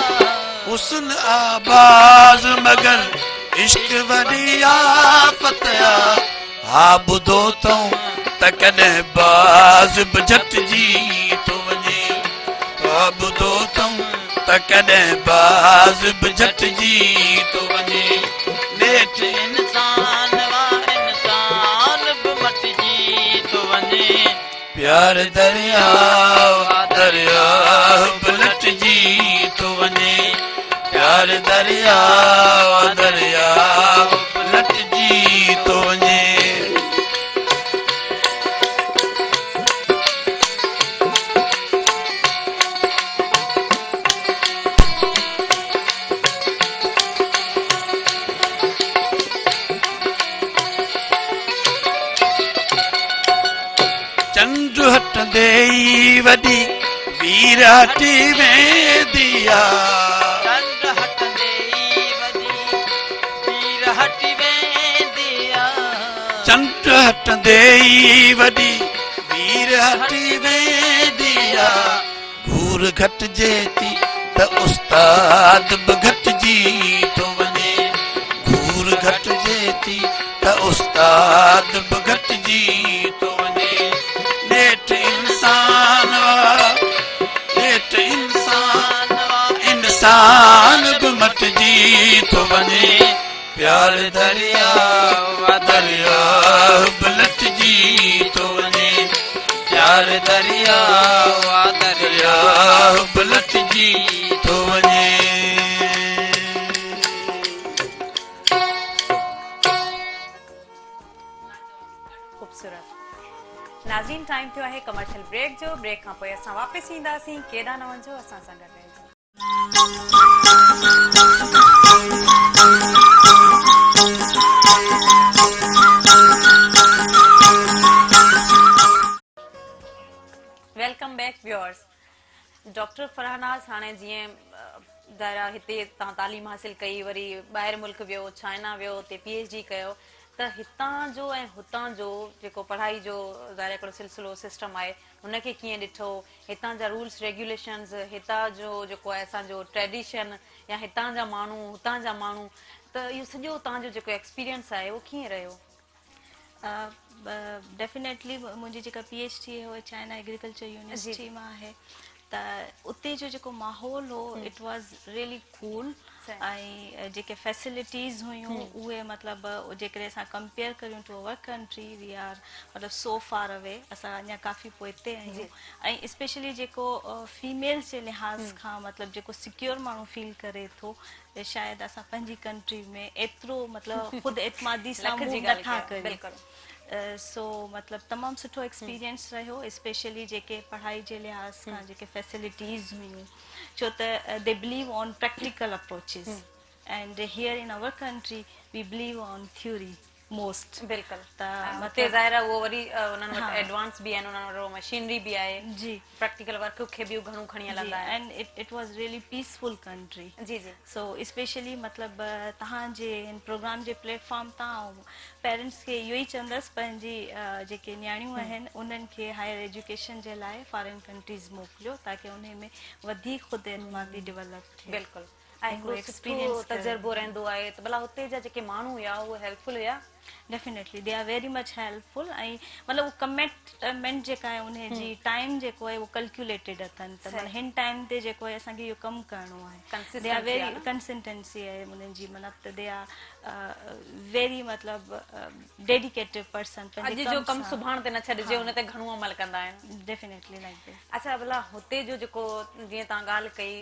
[SPEAKER 4] حسن آباز مگر عشق وڏي آفت آ. ها ٻڌو اٿئون ته ڪڏهن باز به جهٽجي ٿو وڃي. ها ٻڌو اٿئون ته ڪڏهن باز به جهٽجي ٿو وڃي. نيٺ انسان وا انسان به مٽجي ٿو وڃي. پيار درياء درياء به لٽجي ٿو وڃي. پيار درياء درياء به لٽجي ٿو وڃي. چنڊ هٽندي ئي وڏي وير هٽي ويندي آ. چنڊ هٽندي ئي وڏي وير هٽي ويندي آ. چنڊ هٽندي ئي وڏي وير هٽي ويندي آ. گهور گهٽجي ٿي ته استاد به گهٽجي ٿو وڃي. گهور گهٽجي ٿي ته استاد به گهٽجي ٿو وڃي. نيٺ انسان آ، نيٺ انسان آ، انسان به مٽجي ٿو وڃي. پيار درياء درياء به لٽجي ٿو وڃي. پيار درياء درياء به لٽجي ٿو وڃي.
[SPEAKER 1] خوبصورت ناظرين ٽائيم ٿيو آهي ڪمرشل بريڪ جو بريڪ کان پوء اسان واپس اينداسين ڪيڏانهن نه وڃجو اسان سان گڏ رهجو. Welcome back viewers doctor Farah Naz هاڻي جيئن ظاهر آ هتي تان تعليم حاصل ڪئي وري ٻاهر ملڪ ويو چائنا ويو اتي پي ايڇ ڊي ڪيو ته هتان جو ۽ هتان جو جيڪو پڙهائي جو ظاهر هڪڙو سلسلو سسٽم آهي هن کي ڪيئن ڏٺو هتان جا رولس ريگيوليشنز هتان جو جيڪو آهي اسان جو ٽريڊيشن يا هتان جا ماڻهو هتان جا ماڻهو ته اهو سڄو توهان جو جيڪو ايڪسپيرينس آهي اهو ڪيئن رهيو؟
[SPEAKER 2] ڊيفينيٽلي منهنجي جيڪا پي ايڇ ڊي اها چائنا ايگريڪلچر يونيورسٽي مان آهي ته اتي جو جيڪو ماحول هو it was really cool ۽ جيڪي فيسلٽيز هيون اهي مطلب جيڪڏهن اسان ڪمپيئر ڪريون to our country we are مطلب سو فار اوي اسان اڃا ڪافي پوئتي آهيون ۽ اسپيشلي جيڪو فيميلز جي لحاظ کان مطلب جيڪو سيڪيور ماڻهو فيل ڪري ٿو شايد اسان پنهنجي ڪنٽري ۾ ايترو مطلب خود اعتمادي سان
[SPEAKER 1] لک جي
[SPEAKER 2] موو
[SPEAKER 1] ڳالهه
[SPEAKER 2] نٿا
[SPEAKER 1] ڪيو
[SPEAKER 2] ڪريون
[SPEAKER 1] بلڪل.
[SPEAKER 2] سو مطلب تمام سٺو ايڪسپيرينس رهيو اسپيشلي جيڪي پڙهائي جي لحاظ کان جيڪي فيسلٽيز هيون ڇو ته the believe on practical approaches and here in our country we believe on theory most
[SPEAKER 1] بلڪل
[SPEAKER 2] ته
[SPEAKER 1] ۽ هتي
[SPEAKER 2] مطلب
[SPEAKER 1] ظاهر آهي اهو وري انهن وٽ
[SPEAKER 2] ها
[SPEAKER 1] ايڊوانس به آهن انهن وٽ اهو مشينري به آهي
[SPEAKER 2] جي
[SPEAKER 1] پريڪٽيڪل ورڪ کي به هو گهڻو کڻي
[SPEAKER 2] جي
[SPEAKER 1] هلندا آهن.
[SPEAKER 2] And it it was really peaceful country
[SPEAKER 1] جي جي.
[SPEAKER 2] سو اسپيشلي مطلب توهان جي هن پروگرام جي پليٽ فارم تان آئون پيرنٽس کي اهو ئي چوندس پنهنجي جيڪي نياڻيون آهن انهن کي هائر ايجوڪيشن جي لاء فارين ڪنٽريز موڪليو تاڪه انهي ۾ وڌيڪ خود اعتمادي ڊولپ ٿئي.
[SPEAKER 1] بلڪل ۽ هڪڙو سٺو تجربو رهندو آهي ته ڀلا هتي جا جيڪي ماڻهو هيا اهي هيلپ فل هيا؟
[SPEAKER 2] Definitely the are very much helpful ۽ مطلب اهو ڪمٽمينٽ جيڪا آهي انهي جي ٽائيم جيڪو آهي اهو ڪلڪيوليٽيڊ اٿن ته معنيٰ هن ٽائيم تي جيڪو آهي اسان کي اهو ڪم ڪرڻو آهي the are very consistency آهي انهن جي معنيٰ ته they are ويري مطلب ڊيڊيڪيٽيڊ پرسن
[SPEAKER 1] اڄ جو ڪم سڀاڻ تي نه ڇڏجي ان تي گهڻو عمل ڪندا آهن.
[SPEAKER 2] Definitely like this.
[SPEAKER 1] اڇا ڀلا هتي جو جيڪو جيئن توهان ڳالهه ڪئي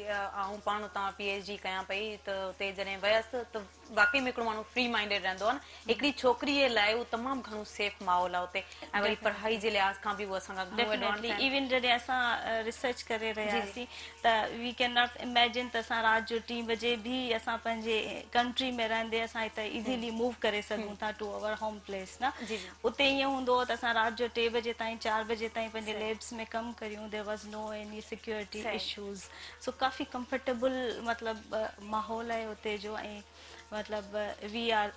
[SPEAKER 1] آئون پاڻ اتان پي ايڇ ڊي ڪيان پئي ته اتي جڏهن ويس ته واقعي ۾ هڪڙو ماڻهو فري مائنڊيڊ رهندو آهي نه هڪڙي ڇوڪري لاء اهو تمام گهڻو سيف ماحول آهي اتي ۽ وري پڙهائي جي لحاظ کان به اهو اسان کان گهڻو ايڊوانس
[SPEAKER 2] ڊيفينيٽلي
[SPEAKER 1] آهن.
[SPEAKER 2] ايون جڏهن اسان ريسرچ ڪري رهيا هئاسين ته وي ڪين not imagine ته اسان رات جو ٽين بجي به اسان پنهنجي ڪنٽري ۾ رهندي اسان هتي ايزيلي موو ڪري سگهون ٿا ٽو اور هوم پليس نه اتي ائين هوندو هو ته اسان رات جو ٽي بجي تائين چار بجي تائين پنهنجي ليبس ۾ ڪم ڪريون there was no any security issues so coffee comfortable مطلب ماحول آهي اتي جو ۽ مطلب we are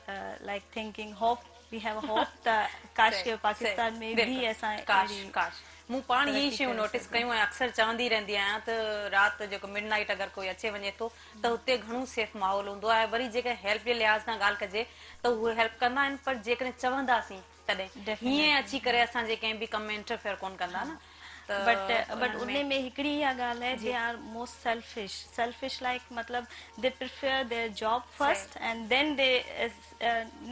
[SPEAKER 2] like thinking hope we have hope ته ڪاش ڪي پاڪستان ۾ به اسان
[SPEAKER 1] ڪاش ڪاش مون پاڻ اهي ئي شيون نوٽس ڪيون ۽ اڪثر چوندي رهندي آهيان ته رات جيڪو مڊ نائيٽ اگر ڪوئي اچي وڃي ٿو ته اتي گهڻو سيف ماحول هوندو آهي وري جيڪڏهن هيلپ جي لحاظ کان ڳالهه ڪجي ته اهي هيلپ ڪندا آهن پر جيڪڏهن چونداسين تڏهن هيئن اچي ڪري اسان جي ڪنهن به ڪم ۾ انٽرفيئر ڪونه ڪندا نه ته
[SPEAKER 2] بٽ بٽ ان ۾ هڪڙي اها ڳالهه آهي the are most selfish selfish like مطلب the prefer their job first and then the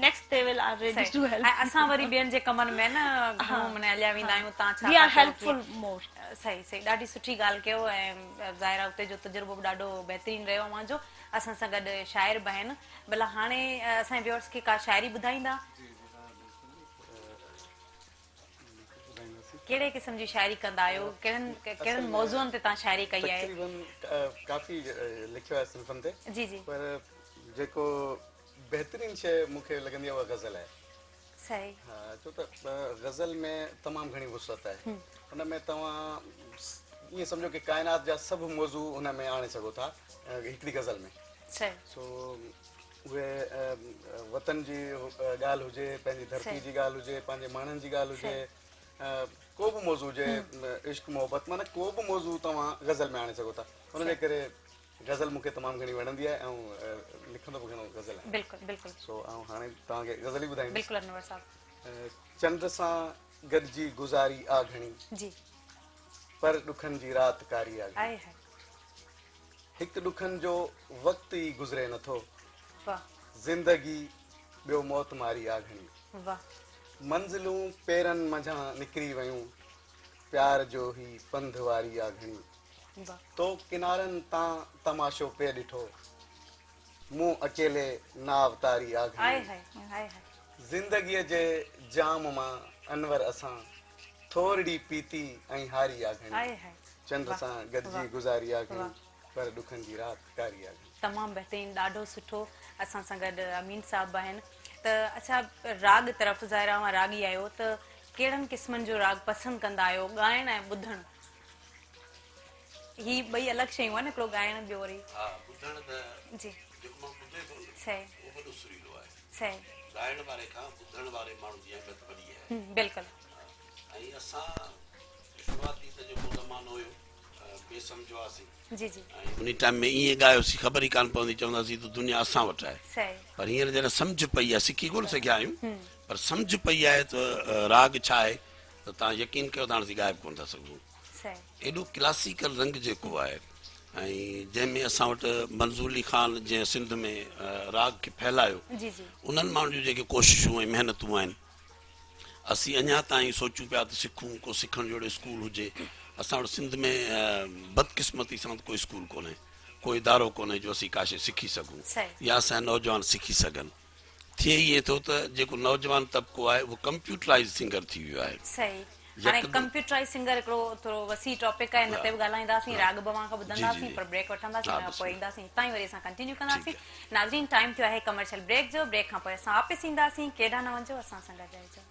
[SPEAKER 2] next the will are ready to help
[SPEAKER 1] ۽ اسان وري ٻين جي ڪمن ۾ نه گهڻو معنيٰ هليا ويندا آهيون تان ڇا
[SPEAKER 2] وي آر هيلپ فل مور.
[SPEAKER 1] صحيح صحيح ڏاڍي سٺي ڳالهه ڪيو ۽ ظاهر آهي اتي جو تجربو به ڏاڍو بهترين رهيو اوهان جو اسان سان گڏ شاعر به آهن ڀلا هاڻي اسان جي ويورس کي ڪا شاعري ٻڌائيندا.
[SPEAKER 3] جي جي ها بلڪل ٻڌائينداسين.
[SPEAKER 1] ڪهڙي قسم جي شاعري ڪندا آهيو ڪهڙن ڪهڙن موضوعن تي توهان شاعري ڪئي آهي.
[SPEAKER 3] تقريبن ڪافي لکيو آهي صنفن تي
[SPEAKER 1] جي جي
[SPEAKER 3] پر جيڪو بهترين شيء مون کي لڳندي آهي اها غزل آهي.
[SPEAKER 1] صحيح.
[SPEAKER 3] ها ڇو ته غزل ۾ تمام گهڻي وسعت آهي. ان ۾ توهان ائين سمجهو ڪي ڪائنات جا سڀ موضوع ان ۾ آڻي سگهو ٿا هڪڙي غزل ۾.
[SPEAKER 1] صحيح.
[SPEAKER 3] سو اهي وطن جي ڳالهه هجي، پنهنجي ڌرتي جي ڳالهه هجي، پنهنجي ماڻهن جي ڳالهه هجي، ڪو به موضوع هجي، عشق محبت معنيٰ ڪو به موضوع توهان غزل ۾ آڻي سگهو ٿا. ان جي ڪري غزل مون کي تمام گهڻي وڻندي آهي ۽ لکندو به گهڻو غزل آهيان.
[SPEAKER 1] بلڪل بلڪل.
[SPEAKER 3] سو آئون هاڻي توهان کي غزل ئي ٻڌائيندس.
[SPEAKER 1] بلڪل انور صاحب.
[SPEAKER 3] چنڊ سان گڏجي گذاري آ گهڻي.
[SPEAKER 1] جي.
[SPEAKER 3] پر ڏکن جي رات ڪاري آ گهڻي.
[SPEAKER 1] آئي هاء.
[SPEAKER 3] هڪ ڏکن جو وقت ئي گذري نٿو.
[SPEAKER 1] واه.
[SPEAKER 3] زندگي ٻيو موت ماري آ گهڻي.
[SPEAKER 1] واه.
[SPEAKER 3] منزلون پيرن منجهان نڪري ويون. پيار جو هي پنڌ واري آ گهڻي. تو ڪنارن تان تماشو پئي ڏٺو. مون اڪيلي ناو تاري آ گهڻي. زندگيء جي جام مان انور اسان ٿورڙي پيتي ۽ هاري آ گهڻي. چنڊ سان گڏجي گذاري آ گهڻي پر ڏکن جي رات ڪاري آ گهڻي.
[SPEAKER 1] تمام بهترين ڏاڍو سٺو اسان سان گڏ امين صاحب به آهن ته اڇا راڳ طرف ظاهر آ اوهان راڳي آهيو ته ڪهڙن قسمن جو راڳ پسند ڪندا آهيو ڳائڻ ۽ ٻڌڻ؟ هي ٻئي الڳ شيون آهن هڪڙو ڳائڻ ٻيو وري
[SPEAKER 4] ها ٻڌڻ ته
[SPEAKER 1] جي.
[SPEAKER 4] جيڪو ماڻهو ٻڌي ٿو نه
[SPEAKER 1] صحيح.
[SPEAKER 4] اهو وڏو سريلو آهي.
[SPEAKER 1] صحيح.
[SPEAKER 4] ڳائڻ واري کان ٻڌڻ واري ماڻهو جي اهميت وڏي آهي.
[SPEAKER 1] بلڪل.
[SPEAKER 4] ۽ اسان شروعاتي ته جيڪو زمانو هيو بي سمجهه هئاسين.
[SPEAKER 1] جي جي.
[SPEAKER 4] ۽ انهي ٽائيم ۾ ائين ڳايوسين خبر ئي ڪانه پوندي چونداسين ته دنيا اسان وٽ آهي.
[SPEAKER 1] صحيح.
[SPEAKER 4] پر هينئر جڏهن سمجهه پئي آهي سکي ڪونه سگهيا آهيون پر سمجهه پئي آهي ته راڳ ڇا آهي ته توهان يقين ڪيو ته هاڻ اسين ڳائي به ڪونه ٿا سگهون.
[SPEAKER 1] صحيح.
[SPEAKER 4] ايڏو ڪلاسيڪل رنگ جيڪو آهي ۽ جنهن ۾ اسان وٽ منظور علي خان جنهن سنڌ ۾ راڳ کي ڦهلايو
[SPEAKER 1] جي جي.
[SPEAKER 4] انهن ماڻهن جون جيڪي ڪوششون ۽ محنتون آهن اسين اڃا تائين سوچون پيا ته سکون ڪو سکڻ جهڙو اسڪول هجي اسان وٽ سنڌ ۾ بدقسمتي سان ته ڪو اسڪول ڪونهي ڪو ادارو ڪونهي جو اسين ڪا شيء سکي سگهون يا اسان جا نوجوان سکي سگهن ٿئي ائين ٿو ته جيڪو نوجوان طبقو آهي اهو ڪمپيوٽرائيز سنگر ٿي ويو آهي
[SPEAKER 1] صحيح هاڻي ڪمپيوٽرائيز سنگر هڪڙو ٿورو وسيع ٽاپڪ آهي ان تي به ڳالهائينداسين راڳ به اوهان کان ٻڌنداسين پر بريڪ وٺنداسين ان کان پوء اينداسين هتان ئي وري اسان ڪنٽينيو ڪنداسين ناظرين ٽائيم ٿيو آهي ڪمرشل بريڪ جو بريڪ کان پوء اسان واپس اينداسين ڪيڏانهن نه وڃجو اسان سان گڏ رهجو.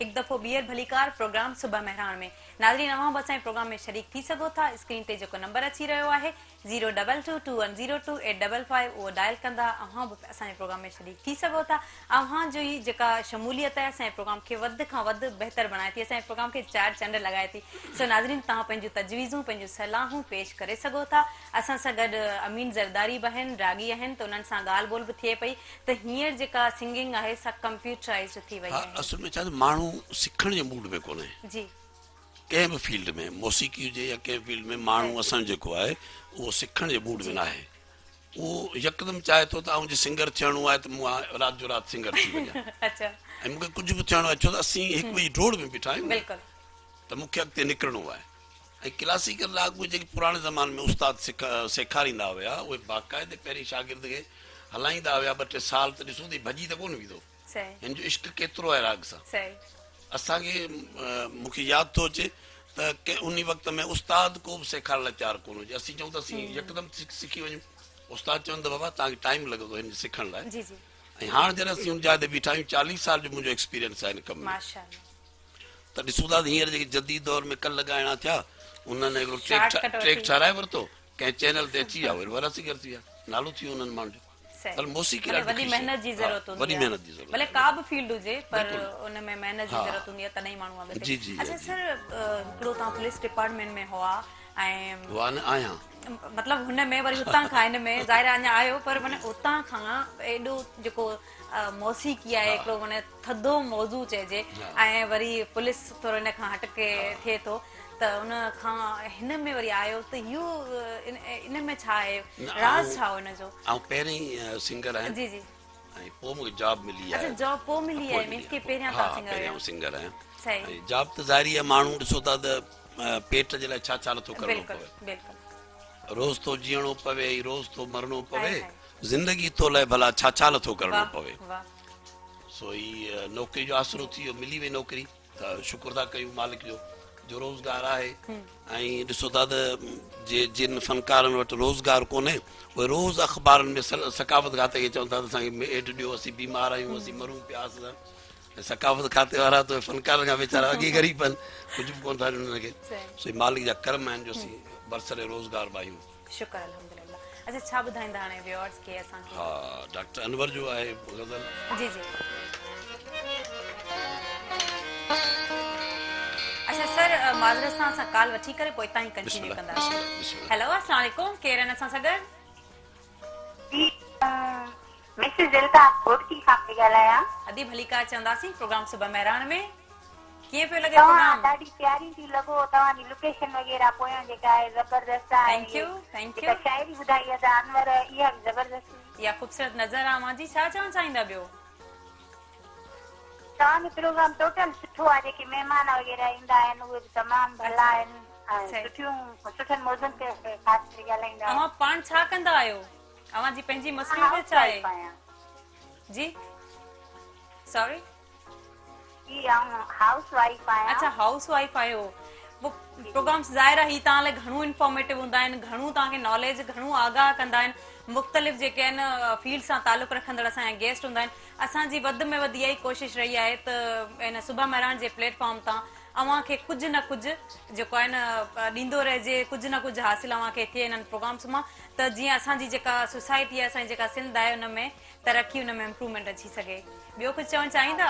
[SPEAKER 1] هڪ دفعو ٻيهر ڀليڪار پروگرام صبح مهراڻ ۾ ناظرين اوهان به اسان جي پروگرام ۾ شريڪ ٿي سگهو ٿا اسڪرين تي جيڪو نمبر اچي رهيو آهي zero double two two one zero two eight double five اهو ڊائل ڪندا اوهان به اسان جي پروگرام ۾ شريڪ ٿي سگهو ٿا اوهان جي جيڪا شموليت آهي اسان جي پروگرام کي وڌ کان وڌ بهتر بڻائي ٿي اسان جي پروگرام کي چار چنڊ لڳائي ٿي سو ناظرين توهان پنهنجون تجويزون پنهنجون صلاحون پيش ڪري سگهو ٿا اسان سان گڏ امين زرداري به آهن راڳي آهن ته انهن سان ڳالهه ٻولهه به ٿئي پئي ته هينئر جيڪا سنگنگ آهي سا ڪمپيوٽرائيزڊ ٿي وئي
[SPEAKER 4] ها
[SPEAKER 1] آهي.
[SPEAKER 4] اصل ۾ ڇا ته ماڻهو سکڻ جي موڊ ۾ ڪونهي.
[SPEAKER 1] جي.
[SPEAKER 4] ڪنهن به فيلڊ ۾ موسيقي هجي يا ڪنهن فيلڊ ۾ ماڻهو اسان جو جيڪو آهي اهو سکڻ جي موڊ ۾ ناهي. اهو يڪدم چاهي ٿو ته آئون جي سنگر ٿيڻو آهي ته مون رات جو رات سنگر ٿي وڃان.
[SPEAKER 1] اڇا.
[SPEAKER 4] ۽ مون کي ڪجهه به ٿيڻو آهي ڇو ته اسين هڪ ٻئي جي ڊوڙ ۾ بيٺا آهيون نه.
[SPEAKER 1] بلڪل.
[SPEAKER 4] ته مون کي اڳتي نڪرڻو آهي. ۽ ڪلاسيڪل راڳ به جيڪي پراڻي زماني ۾ استاد سيکاريندا هيا اهي باقاعدي پهرين شاگرد کي هلائيندا هيا ٻه ٽي سال ته ڏسون ته هي ڀڄي ته ڪونه ويندو هن جو عشق ڪيترو آهي راڳ سان اسان کي مون کي ياد ٿو اچي ته انهي وقت ۾ استاد ڪو به سيکارڻ لاء تيار ڪونه هجي اسين چئون ته اسين يڪدم سکي وڃون استاد چون ته بابا توهان کي ٽائيم لڳندو هن سکڻ لاء ۽ هاڻ جڏهن اسين ان جاء تي بيٺا آهيون 40 سال جو منهنجو ايڪسپيرينس آهي هن ڪم ۾ ته ڏسون ٿا ته هينئر جيڪي جديد دور ۾ ڪل ڳائڻا ٿيا انهن هڪڙو ٽريڪ ٺهرائي ورتو ڪنهن چينل تي اچي ويا اهي وڏا سنگر ٿي ويا نالو ٿي ويو انهن ماڻهن جو پر موسيقي ڏاڍي
[SPEAKER 1] وڏي محنت جي ضرورت هوندي
[SPEAKER 4] وڏي محنت جي ضرورت
[SPEAKER 1] ڀلي ڪا به فيلڊ هجي پر ان ۾ محنت جي ضرورت هوندي آهي تڏهن ئي ماڻهو اڳتي
[SPEAKER 4] جي جي
[SPEAKER 1] اڇا سر هڪڙو توهان پوليس ڊپارٽمينٽ ۾ هئا ۽
[SPEAKER 4] هئا نه آهيان
[SPEAKER 1] مطلب هن ۾ وري هتان کان هن ۾ ظاهر آهي اڃا آهيو پر معنيٰ هتان کان ايڏو جيڪو موسيقي آهي هڪڙو معنيٰ ٿڌو موضوع چئجي ۽ وري پوليس ٿورو ان کان هٽڪي ٿئي ٿو ته ان کان هن ۾ وري آيو ته اهو ان ۾ ڇا آهي راز ڇا هو ان جو؟
[SPEAKER 4] آئون پهرين سنگر آهيان
[SPEAKER 1] جي جي
[SPEAKER 4] ۽ پوء مونکي جاب ملي آهي.
[SPEAKER 1] اڇا جاب پوء ملي آهي مينس ڪي پهريان توهان سنگر
[SPEAKER 4] پهريان آئون سنگر آهيان
[SPEAKER 1] صحيح
[SPEAKER 4] ۽ جاب ته ظاهري آهي ماڻهو ڏسو ٿا ته پيٽ جي لاء ڇا ڇا نٿو ڪرڻو
[SPEAKER 1] بلڪل
[SPEAKER 4] پوي
[SPEAKER 1] بلڪل
[SPEAKER 4] روز ٿو جيئڻو پوي ۽ روز ٿو مرڻو پوي زندگي تو لاء ڀلا ڇا ڇا نٿو ڪرڻو پوي. سو هي نوڪري جو آسرو ٿي ويو ملي وئي نوڪري ته شڪر ٿا ڪيون مالڪ جو جو روزگار آهي ۽ ڏسو ٿا ته جي جن فنڪارن وٽ روزگار ڪونهي اهي روز اخبارن ۾ ثقافت کاتي کي چون ٿا ته اسان کي ايڊ ڏيو اسين بيمار آهيون اسين مرون پيا اسان ۽ ثقافت کاتي وارا ته فنڪارن کان ويچارا اڳي غريب آهن ڪجهه به ڪونه ٿا ڏين انهن کي سو هي مالڪ جا ڪرم آهن جو اسين برسر روزگار به آهيون.
[SPEAKER 1] شڪر الحمدلله اڇا ڇا ٻڌائيندا هاڻي ويورز کي اسان کي.
[SPEAKER 4] ها ڊاڪٽر انور جو آهي غزل.
[SPEAKER 1] جي جي اڇا سر معذرت سان اسان ڪال وٺي ڪري پوء اتان ئي ڪنٽينيو ڪنداسين. هيلو اسلام عليڪم ڪير آهن اسان سان گڏ.
[SPEAKER 8] جي مسز الطاف گهوٽڪي کان پئي ڳالهايان.
[SPEAKER 1] ادي ڀليڪار چونداسين پروگرام صبح مهراڻ ۾ ڪيئن پيو لڳي
[SPEAKER 8] توهان
[SPEAKER 1] پروگرام.
[SPEAKER 8] ڏاڍي پياري ٿي لڳو توهان جي لوڪيشن وغيره پويان جيڪا آهي زبردست آهي
[SPEAKER 1] thank you thank
[SPEAKER 8] جيڪا
[SPEAKER 1] يو.
[SPEAKER 8] شاعري ٻڌائي ادا انور اها به زبردست هئي.
[SPEAKER 1] اها خوبصورت نظر آ اوهان جي ڇا چوڻ چاهيندا ٻيو.
[SPEAKER 8] توهان جو پروگرام ٽوٽل سٺو آهي جيڪي مهمان وغيره ايندا آهن اهي به تمام ڀلا آهن ۽ سٺيون سٺن موضوعن تي خاص ڪري ڳالهائيندا آهن.
[SPEAKER 1] اوهان پاڻ ڇا ڪندا آهيو اوهان جي پنهنجي
[SPEAKER 8] مان
[SPEAKER 1] مصروفيت
[SPEAKER 8] هائوس
[SPEAKER 1] ڇا آهي
[SPEAKER 8] وائيف آهيان.
[SPEAKER 1] جي سوري.
[SPEAKER 8] جي آئون هائوس وائيف آهيان.
[SPEAKER 1] اڇا هائوس وائيف آهيو پوء پروگرامس ظاهر آهي هي توهان لاء گهڻو انفارميٽو هوندا آهن گهڻو توهان کي ناليج گهڻو آگاهه ڪندا آهن مختلف جيڪي آهن فيلڊ سان تعلق رکندڙ اسان جا گيسٽ هوندا آهن اسان جي وڌ ۾ وڌ اها ئي ڪوشش رهي آهي ته ان صبح مهراڻ جي پليٽ فارم تان اوهان کي ڪجهه نه ڪجهه جيڪو آهي نه ڏيندو رهجي ڪجهه نه ڪجهه حاصل اوهان کي ٿئي انهن پروگرامس مان ته جيئن اسان جي جيڪا سوسائٽي آهي اسان جي جيڪا سنڌ آهي ان ۾ ترقي ان ۾ امپروومينٽ اچي سگهي. ٻيو ڪجهه چوڻ چاهيندا؟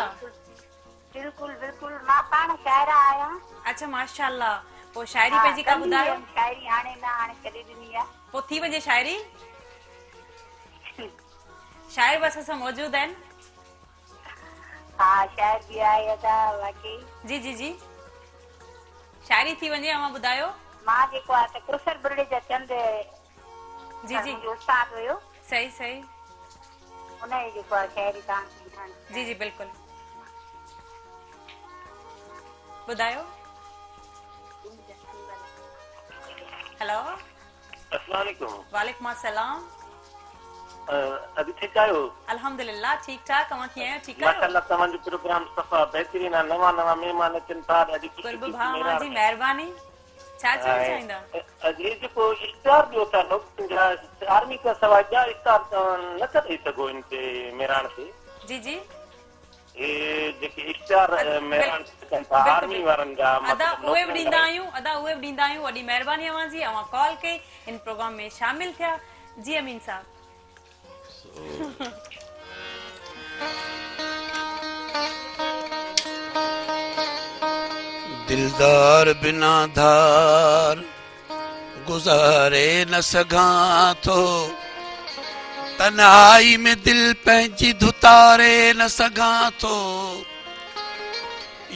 [SPEAKER 8] بلڪل بلڪل مان پاڻ شاعره آهيان.
[SPEAKER 1] اڇا ماشاءالله پوء شاعري پنهنجي ڪا ٻڌايو.
[SPEAKER 8] شاعري هاڻي نه هاڻي ڇڏي ڏني آهي.
[SPEAKER 1] پوء ٿي وڃي شاعري. شاعر به اسان سان موجود آهن.
[SPEAKER 8] ها شاعر به آهي ادا واقعي.
[SPEAKER 1] جي جي جي شاعري ٿي وڃي اوهان ٻڌايو.
[SPEAKER 8] مان جيڪو آهي ته ڪوثر ٻرڙي جا چند
[SPEAKER 1] جي جي
[SPEAKER 8] منهنجو استاد هيو.
[SPEAKER 1] صحيح صحيح.
[SPEAKER 8] ان جي جيڪو آهي شاعري توهان کي ٻڌائڻ
[SPEAKER 1] جي جي بلڪل ٻڌايو. هيلو.
[SPEAKER 9] السلام عليڪم.
[SPEAKER 1] وعليڪم السلام.
[SPEAKER 9] ادي ٺيڪ آهيو؟
[SPEAKER 1] الحمدلله ٺيڪ ٺاڪ اوهان ڪيئن آهيو ٺيڪ آهيو؟
[SPEAKER 9] ماشاءالله توهان جو پروگرام صفا بهترين آهي نوان نوان مهمان اچن ٿا ڏاڍي خوشي
[SPEAKER 1] قرب
[SPEAKER 9] ٿي
[SPEAKER 1] ڀاء اوهان جي مهرباني ڇا چوڻ چاهيندا؟
[SPEAKER 9] هي جيڪو اشتهار ڏيو ٿا نوڪرين جا آرمي کان سواء ٻيا اشتهار توهان نه ٿا ڏئي سگهو ان تي مهراڻ تي.
[SPEAKER 1] جي جي.
[SPEAKER 9] هي جيڪي اشتهار مهراڻ تي اچن ٿا آرمي وارن جا
[SPEAKER 1] ادا اهي به ڏيندا آهيون ادا اهي به ڏيندا آهيون وڏي مهرباني اوهان جي اوهان ڪال ڪئي هن پروگرام ۾ شامل ٿيا جي امين صاحب.
[SPEAKER 4] دلدار بنا ڌار گذاري نه سگهان ٿو تنهائي ۾ دل پنهنجي ڌتاري نه سگهان ٿو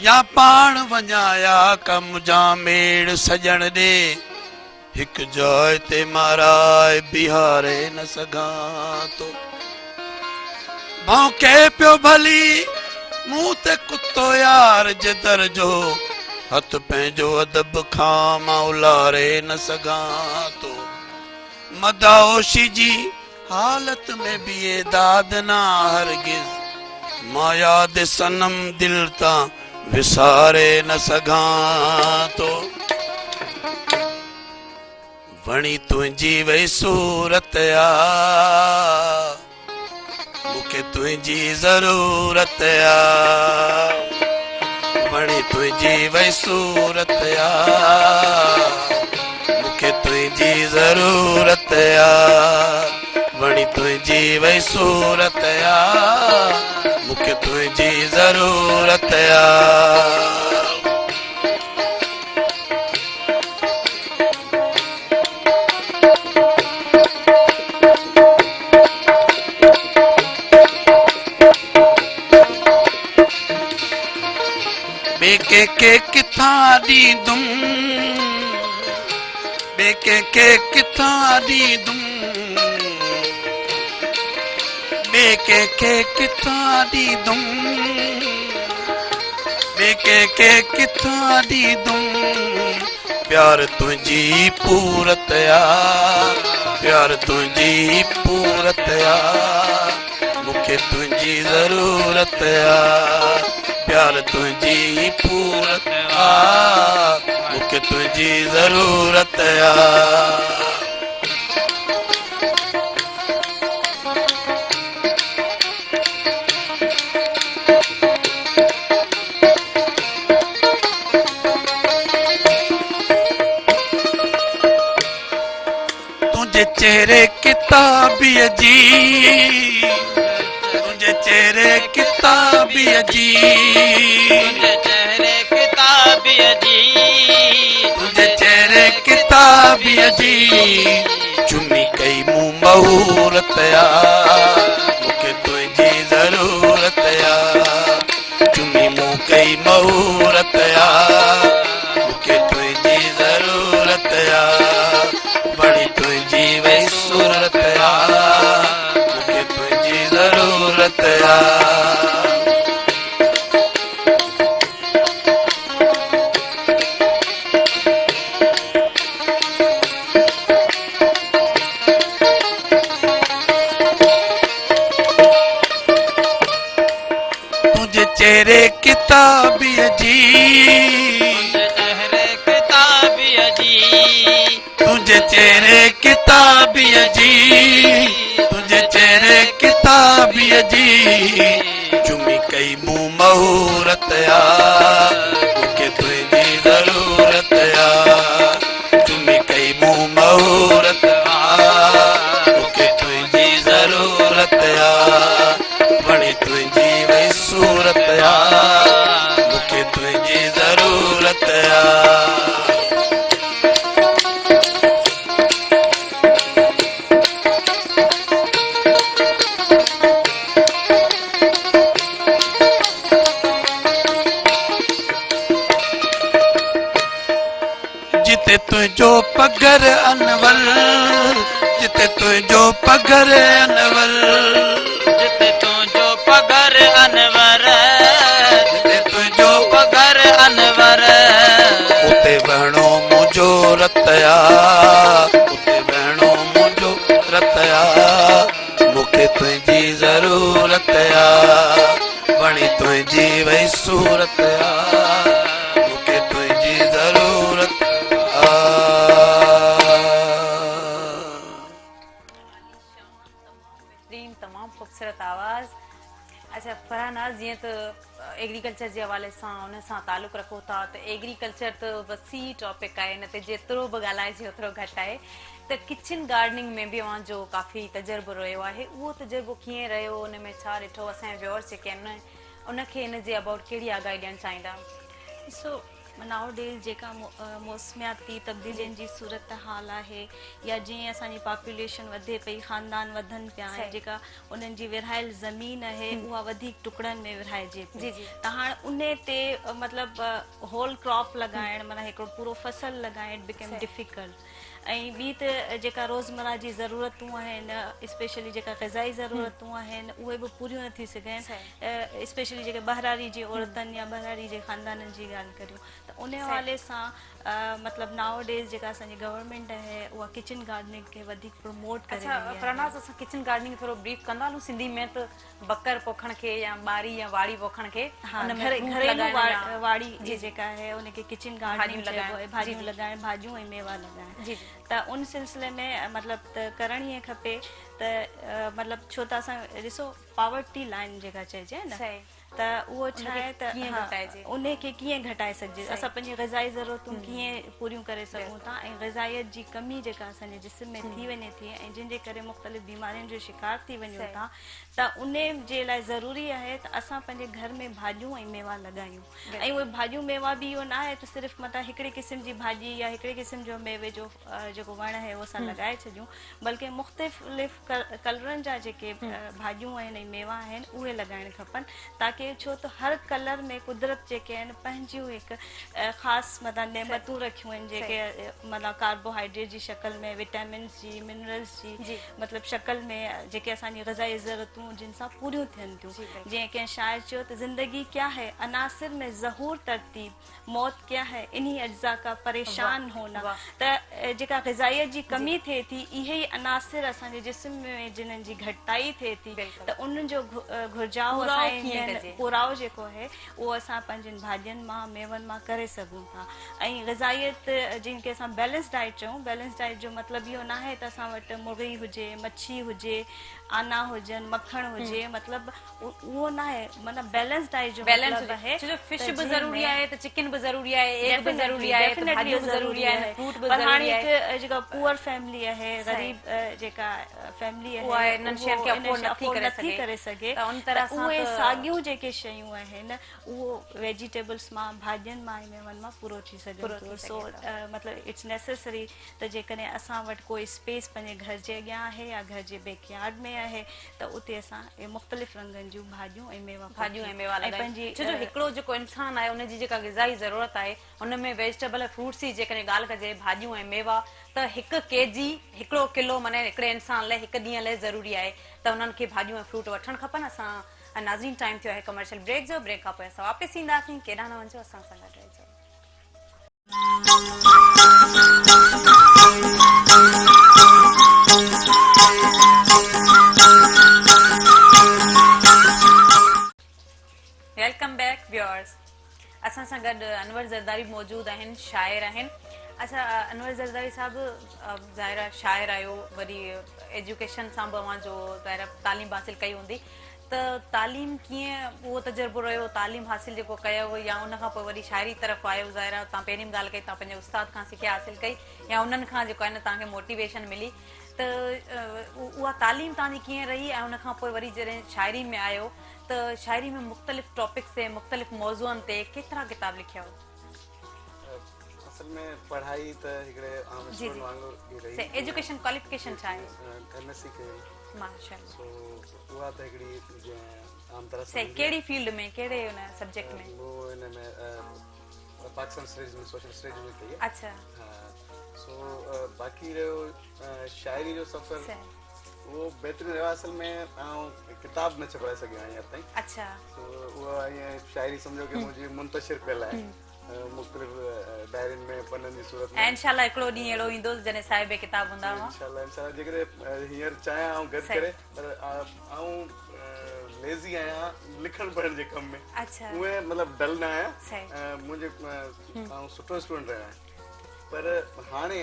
[SPEAKER 4] يا پاڻ وڃان يا ڪم جا ميڙ سڄڻ ڏي هڪ جاء تي مارائي بيهاري نه سگهان ٿو. ڀونڪي پيو ڀلي مون تي ڪتو يار جي در جو، هٿ پنهنجو ادب کان مان الاري نه سگهان ٿو. مدهوشي جي حالت ۾ به اي داد نه هرگز، مان ياد صنم دل تان وساري نه سگهان ٿو. وڻي تنهنجي وئي صورت آ، مون کي تنهنجي ضرورت آ. وڻي تنهنجي وئي صورت آ، مون کي تنهنجي ضرورت آ. وڻي تنهنجي وئي صورت آ، مون کي تنهنجي ضرورت آ. ٻئي ڪنهن کي ڪٿان ڏيندم، ٻئي ڪنهن کي ڪٿان ڏيندم، ٻئي ڪنهن کي ڪٿان ڏيندم، ٻئي ڪنهن کي ڪٿان ڏيندم، پيار تنهنجي پورت آ، پيار تنهنجي پورت آ، مون کي تنهنجي ضرورت آ، پيار تنهنجي پورت آ، مون کي تنهنجي ضرورت آ. تنهنجي چهري ڪتابيء جي تنهنجي چهري ڪتابيء جي
[SPEAKER 10] تنهنجي چهري ڪتابيء جي
[SPEAKER 4] تنهنجي چهري ڪتابيء جي چمي ڪئي مون مهورت آ مون کي تنهنجي ضرورت آ چمي مون ڪئي مهورت آ مون کي تنهنجي ضرورت آ وڻي تنهنجي وئي صورت آ مون کي تنهنجي ضرورت آ. تنهنجي چهري ڪتابيء جي
[SPEAKER 10] تنهنجي چهري ڪتابيء جي
[SPEAKER 4] تنهنجي چهري ڪتابيء جي تنهنجي چهري ڪتابيء. ڪتابيء جي، چمي ڪئي مون مهورت آ، مون کي تنهنجي ضرورت آ، چمي ڪئي مون مهورت آ، مون کي تنهنجي ضرورت آ، وڻي تنهنجي وئي صورت آ، مون کي تنهنجي ضرورت آ. جتي تنهنجو پگهر انور، جتي تنهنجو پگهر انور، جتي تنهنجو
[SPEAKER 10] پگهر انور، جتي تنهنجو پگهر انور،
[SPEAKER 4] اتي وهڻو منهنجو رت آ، اتي وهڻو منهنجو رت آ، مون کي تنهنجي ضرورت آ، وڻي تنهنجي وئي صورت آ، مون کي تنهنجي ضرورت آ.
[SPEAKER 1] بهترين تمام خوبصورت آواز. اڇا فرح ناز جيئن ته ايگريڪلچر جي حوالي سان ان سان تعلق رکو ٿا ته ايگريڪلچر ته وسيع ٽاپڪ آهي ان تي جيترو به ڳالهائجي اوترو گهٽ آهي ته ڪچن گارڊننگ ۾ به اوهان جو ڪافي تجربو رهيو آهي اهو تجربو ڪيئن رهيو ان ۾ ڇا ڏٺو اسان جا ويورس جيڪي آهن ان کي ان جي ابائوٽ ڪهڙي آگاهي ڏيڻ چاهيندا؟
[SPEAKER 2] ڏسو نائو ڊيز جيڪا موسمياتي تبديلين جي صورتحال آهي يا جيئن اسان جي پاپوليشن وڌي پئي خاندان وڌن پيا ۽ جيڪا انهن جي ورهايل زمين آهي اها وڌيڪ ٽڪڙن ۾ ورهائجي پئي ته هاڻ انهي تي مطلب هول ڪراپ لڳائڻ معنيٰ هڪڙو پورو فصل لڳائڻ it became difficult ۽ ٻي ته جيڪا روزمره جي ضرورتون آهن اسپيشلي جيڪا غذائي ضرورتون آهن اهي به پوريون نه ٿي سگهن اسپيشلي جيڪي ٻهراڙي جي عورتن يا ٻهراڙي جي خاندانن جي ڳالهه ڪريون ته ان حوالي سان مطلب نائو ڊيز جيڪا اسان جي گورنمينٽ آهي اها ڪچن گارڊننگ کي وڌيڪ پروموٽ ڪري رهي آهي.
[SPEAKER 1] اڇا فرحناز اسان ڪچن گارڊننگ ٿورو بريف ڪندا هلون سنڌي ۾ ته بڪر پوکڻ کي يا ٻاري يا واڙي پوکڻ کي
[SPEAKER 2] ان ۾ فروٽ لڳائڻ يا واڙي جيڪا آهي ان کي ڪچن گارڊننگ چئبو آهي ڀاڄيون لڳائڻ ڀاڄيون ۽ ميوا لڳائڻ ته ان سلسلي ۾ مطلب ته ڪرڻ ائين کپي ته مطلب ڇو ته اسان ڏسو پاورٽي لائن جيڪا چئجي نه ته اهو ڇا آهي ته انهي کي ڪيئن گهٽائي سگهجي اسان پنهنجي غذائي ضرورتون ڪيئن پوريون ڪري سگهون ٿا ۽ غذائيت جي ڪمي جيڪا اسان جي جسم ۾ ٿي وڃي ٿي ۽ جنهن جي ڪري مختلف بيمارين جو شڪار ٿي وڃون ٿا ته انهي جي لاء ضروري آهي ته اسان پنهنجي گهر ۾ ڀاڄيون ۽ ميوا لڳايون ۽ اهي ڀاڄيون ميوا به اهو نه آهي ته صرف متان هڪڙي قسم جي ڀاڄي يا هڪڙي قسم جو ميوي جو جيڪو وڻ آهي اهو اسان لڳائي ڇڏيون بلڪه مختلف ڪلرن جا جيڪي ڀاڄيون آهن ۽ ميوا آهن اهي لڳائڻ کپن تاڪه ڇو ته هر ڪلر ۾ قدرت جيڪي آهن پنهنجيون هڪ خاص مطلب نعمتون رکيون آهن جيڪي مطلب ڪاربوهائيڊريٽ جي شڪل ۾ وٽامنس جي منرلس جي مطلب شڪل ۾ جيڪي اسان جي غذائي ضرورتون جن سان پوريون ٿين ٿيون جيئن ڪنهن شاعر چيو ته زندگي ڪيا هي عناصر ۾ ظهور ترتيب موت ڪيا هي انهي اجزا ڪا پريشان هونا ته جيڪا غذائيت جي ڪمي ٿئي ٿي اهي ئي عناصر اسان جي جسم ۾ جنھن جي گهٽتائي ٿئي ٿي ته انهن جو گهرجائو اسان جي پورائو جيڪو آهي اهو اسان پنهنجين ڀاڄين مان ميون مان ڪري سگهون ٿا ۽ غذائيت جنھن کي اسان بيلنس ڊائيٽ چئون بيلنس ڊائيٽ جو مطلب اهو ناهي ته اسان وٽ مرغي هجي مڇي هجي آنا هجن مکڻ هجي مطلب اهو ناهي معنيٰ بيلنس ڊائيٽ جو مطلب آهي
[SPEAKER 1] ڇو جو فش به ضروري آهي ته چڪن به ضروري آهي ايگ به ضروري آهي ته ڀاڄيون به ضروري آهن فروٽ به
[SPEAKER 2] ضروري آهي پر هاڻي هڪ جيڪا پوئر فيملي آهي غريب جيڪا فيملي آهي
[SPEAKER 1] اها انهن شين کي افورڊ نٿي ڪري سگهي ته ان طرح سان
[SPEAKER 2] اهي ساڳيون جيڪي شيون آهن اهو ويجيٽيبلس مان ڀاڄين مان ۽ ميون مان پورو ٿي سگهن ٿو سو مطلب it's necessary ته جيڪڏهن اسان وٽ ڪو اسپيس پنهنجي گهر جي اڳيان آهي يا گهر جي بيڪ يارڊ ۾ آهي ته اتي اسان اهي مختلف رنگن جون ڀاڄيون ۽ ميوا
[SPEAKER 1] ڀاڄيون ۽ ميوا لڳايون ڇو جو هڪڙو جيڪو انسان آهي ان جي جيڪا غذائي ضرورت آهي ان ۾ ويجيٽيبل ۽ فروٽس جي جيڪڏهن ڳالهه ڪجي ڀاڄيون ۽ ميوا ته هڪ ڪي جي هڪڙو ڪلو معني هڪڙي انسان لاء هڪ ڏينهن لاء ضروري آهي ته انهن کي ڀاڄيون ۽ فروٽ وٺڻ کپن اسان ناظرين ٽائيم ٿيو آهي ڪمرشل بريڪ جو بريڪ کان پوء اسان واپس اينداسين ڪيڏانهن نه وڃجو اسان سان گڏ رهجو. Welcome back viewers اسان سان گڏ انور زرداري موجود آهن شاعر آهن اڇا انور زرداري صاحب ظاهر آهي شاعر آهيو وري ايجوڪيشن سان به اوهان جو ظاهر آهي تعليم به حاصل ڪئي هوندي. ته تعليم ڪيئن اهو تجربو رهيو تعليم حاصل جيڪو ڪيو يا ان کان پوء وري شاعري طرف آيو ظاهر آهي توهان پهرين به ڳالهه ڪئي توهان پنهنجي استاد کان سکيا حاصل ڪئي يا انهن کان جيڪو آهي نه توهان کي موٽيويشن ملي ته اها تعليم توهان جي ڪيئن رهي ۽ ان کان پوء وري جڏهن شاعري ۾ آيو ته شاعري ۾ مختلف ٽاپڪس تي مختلف موضوعن تي ڪيترا ڪتاب لکيا؟
[SPEAKER 3] اصل ۾ پڙهائي ته هڪڙي عام اسٽوڊنٽ وانگر ئي رهي.
[SPEAKER 1] ايجوڪيشن ڪواليفڪيشن ڇا آهي؟
[SPEAKER 3] ايم ايس سي ڪئي.
[SPEAKER 1] ماشاءالله.
[SPEAKER 3] سو اها ته هڪڙي جنهن عام طرح سان
[SPEAKER 1] سي ڪهڙي فيلڊ ۾ ڪهڙي ان سبجيڪٽ ۾؟
[SPEAKER 3] مون ان ۾ پاڪستان اسٽڊيز ۾ سوشل اسٽڊيز ۾ ڪئي.
[SPEAKER 1] اڇا.
[SPEAKER 3] ها سو باقي رهيو شاعري جو سفر اهو بهترين رهيو اصل ۾ آئون ڪتاب نه ڇپرائي سگهيو آهيان هينئر تائين.
[SPEAKER 1] اڇا.
[SPEAKER 3] سو اها ائين شاعري سمجهو ڪي منهنجي منتشر پيل آهي مختلف ڊائرين ۾ پنن جي صورت ۾.
[SPEAKER 1] ۽ انشاء الله هڪڙو ڏينهن اهڙو ايندو جڏهن صاحب ڪتاب هوندا اوهان.
[SPEAKER 3] انشاء الله انشاء الله جيڪڏهن هينئر چاهيان آئون گڏ ڪري پر آئون ليزي آهيان لکڻ پڙهڻ جي ڪم ۾.
[SPEAKER 1] اڇا.
[SPEAKER 3] اونئن مطلب ڊل نه آهيان منهنجي آئون سٺو اسٽوڊنٽ رهيو آهيان. پر هاڻي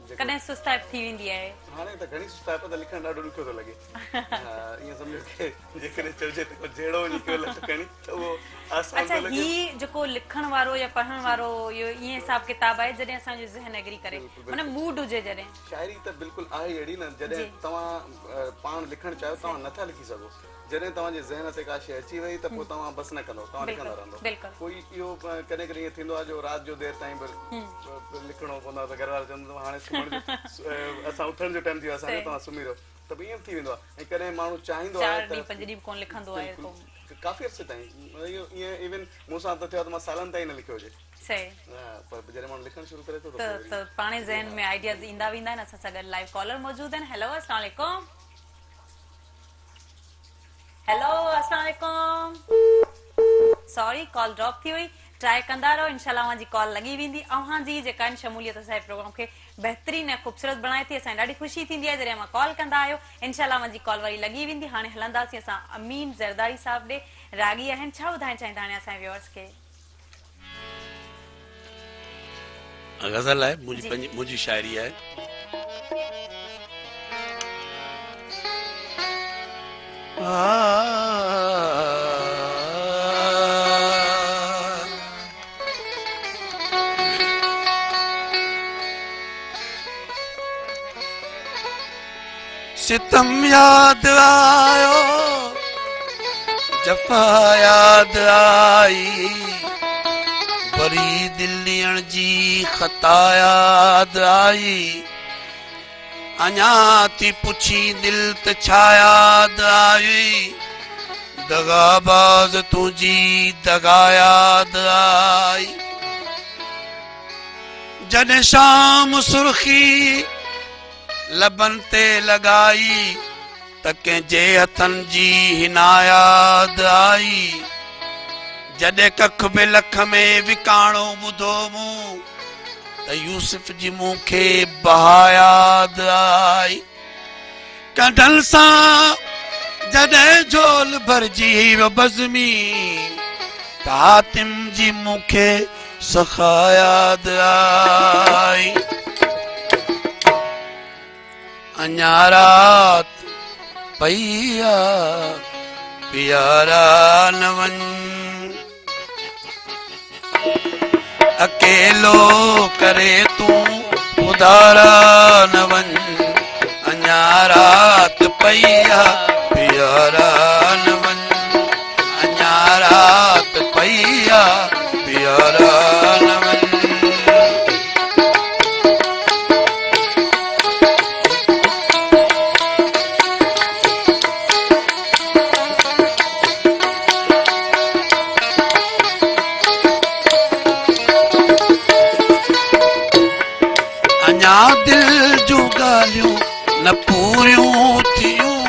[SPEAKER 1] جيڪو ڪڏهن سستائپ ٿي ويندي آهي.
[SPEAKER 3] هاڻي ته گهڻي سستائپ ته لکڻ ڏاڍو ڏکيو ٿو لڳي. ائين سمجهو ڪي جيڪڏهن چئجي ته ڪو جهيڙو وڃي ڪيو لٺ کڻي ته اهو آسان
[SPEAKER 1] اڇا
[SPEAKER 3] ٿو لڳي.
[SPEAKER 1] هي جيڪو لکڻ وارو يا پڙهڻ وارو اهو ائين حساب ڪتاب آهي جڏهن اسان جو ذهن ايگري ڪري معنيٰ موڊ هجي جڏهن.
[SPEAKER 3] شاعري ته بلڪل آهي اهڙي نه جڏهن توهان پاڻ لکڻ چاهيو توهان نٿا لکي سگهو. جڏهن توهان جي ذهن تي ڪا شيء اچي وئي ته پوء توهان بس نه ڪندؤ، توهان لکندا رهندؤ. ڪوئي اهو ڪڏهن ڪڏهن ائين ٿيندو آهي جو رات جو دير تائين به لکڻو پوندو آهي ته گهر وارا چوندا آهن هاڻي سمهڻ جو اسان اٿڻ جو ٽائيم ٿي ويو آهي اسان جو توهان سمهي رهو ته به ائين به ٿي ويندو آهي ۽ ڪڏهن ماڻهو چاهيندو آهي
[SPEAKER 1] ته چار ڏينهن پنج ڏينهن به ڪونه لکندو آهي
[SPEAKER 3] بلڪل ڪافي عرصي تائين اهو ائين ايون مون سان ته ٿيو آهي ته مان سالن تائين نه لکيو هجي
[SPEAKER 1] صحيح
[SPEAKER 3] پر جڏهن ماڻهو لکڻ شروع ڪري ٿو ته پوء وري
[SPEAKER 1] ته پاڻهي ذهن ۾ آئيڊياز ايندا ويندا آهن. اسان سان گڏ لائيو ڪالر موجود آهن. هيلو السلام عليڪم. هيلو السلام عليڪم سوري ڪال ڊراپ ٿي وئي ٽرائي ڪندا رهو انشاء الله اوهان جي ڪال لڳي ويندي اوهان جي جيڪا آهن شموليت اسان جي پروگرام کي بهترين ۽ خوبصورت بڻائي ٿي اسان کي ڏاڍي خوشي ٿيندي آهي جڏهن اوهان ڪال ڪندا آهيو انشاء الله اوهان جي ڪال وري لڳي ويندي هاڻي هلنداسين اسان امين زرداري صاحب ڏي راڳي آهن ڇا ٻڌائڻ چاهيندا هاڻي اسان جي ويورس کي.
[SPEAKER 4] غزل آهي منهنجي پنهنجي منهنجي شاعري آهي. ستم ياد آيو جفا ياد آئي وري دل ڏيڻ جي خطا ياد آئي اڃا ٿي پڇي دل ته ڇا ياد آئي دغاباز تنهنجي دغا ياد آئي جڏهن شام سرخي لبن تي لڳائي ته ڪنهن جي هٿن جي حنا ياد آئي. جڏهن ڪک به لک ۾ وڪاڻو ٻڌو مون ته يوسف جي مون کي بها ياد آئي. ڪنڍن سان جڏهن جهول ڀرجي ويو بزمي ته حاتم جي مون کي سخا ياد آئي. اڃا رات پئي آ پيارا نه وڃ. اڪيلو ڪري تون خدارا نه وڃ. اڃا رات پئي آ پيارا نه وڃ. اڃا رات پئي آ پيارا نه وڃ. اڃا دل جون ڳالهيون نه پوريون ٿيون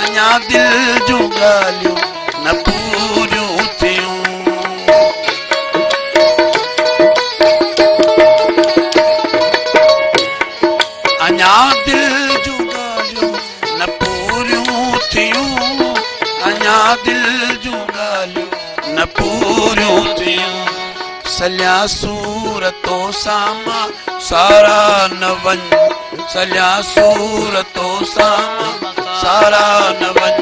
[SPEAKER 4] اڃا دل جون ڳالهيون نه پوريون ٿيون. اڃا دل جون ڳالهيون نه پوريون ٿيون اڃا دل جون ڳالهيون نه پوريون ٿيون سليا سور تو سان مان سارا نه وڃ سليا سور تو سان مان سارا نه وڃ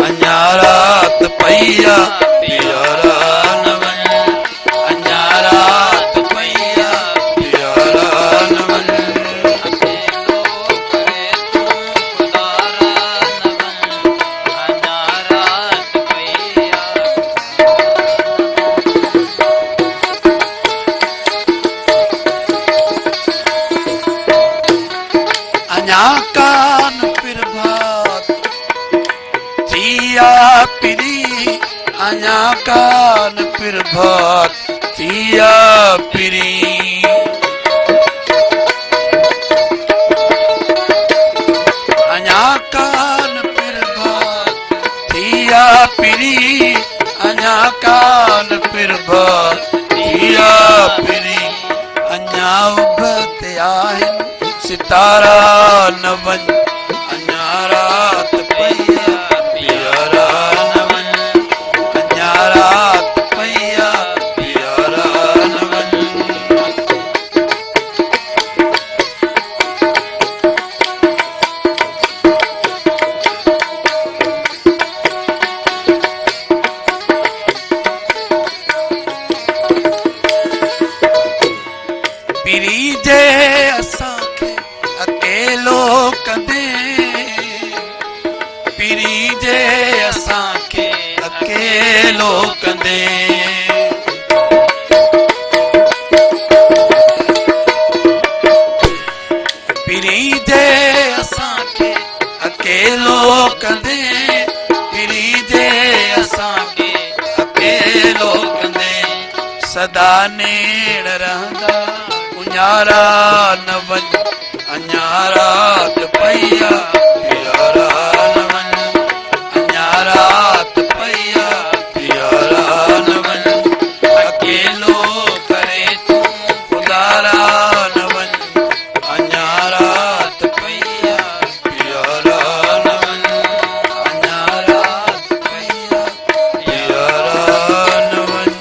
[SPEAKER 4] اڃا. رات پئي آ پيارا نه وڃ اڃا رات پئي آ پيارا نه وڃ.
[SPEAKER 10] اڪيلو ڪري تون خدارا نه وڃ اڃا رات پئي آ پيارا نه وڃ.
[SPEAKER 4] اڃا ڪان پرڀات ٿي آ پرين اڃا ڪان پرڀات ٿي آ پرين. اڃا ڪان پرڀات ٿي آ پرين اڃا ڪان پرڀات ٿي آ پرين. اڃا اڀ تي آهن ستارا نه وڃ اڃا رات پئي آ پيارا نه وڃ اڃا رات پئي آ پيارا نه وڃ. پرين جي اسان کي اڪيلو ڪندين پرين جي اسان کي اڪيلو ڪندين. پرين جي اسان کي اڪيلو ڪندين پرين جي اسان کي اڪيلو ڪندين سدا نيڻ رهندا اڃارا نه وڃ اڃا رات پئي آ پيارا نه وڃ اڃا رات پئي آ پيارا نه وڃ اڪيلو ڪري تون خدارا نه وڃ اڃا رات پئي آ پيارا نه وڃ اڃا رات پئي آ پيارا نه وڃ.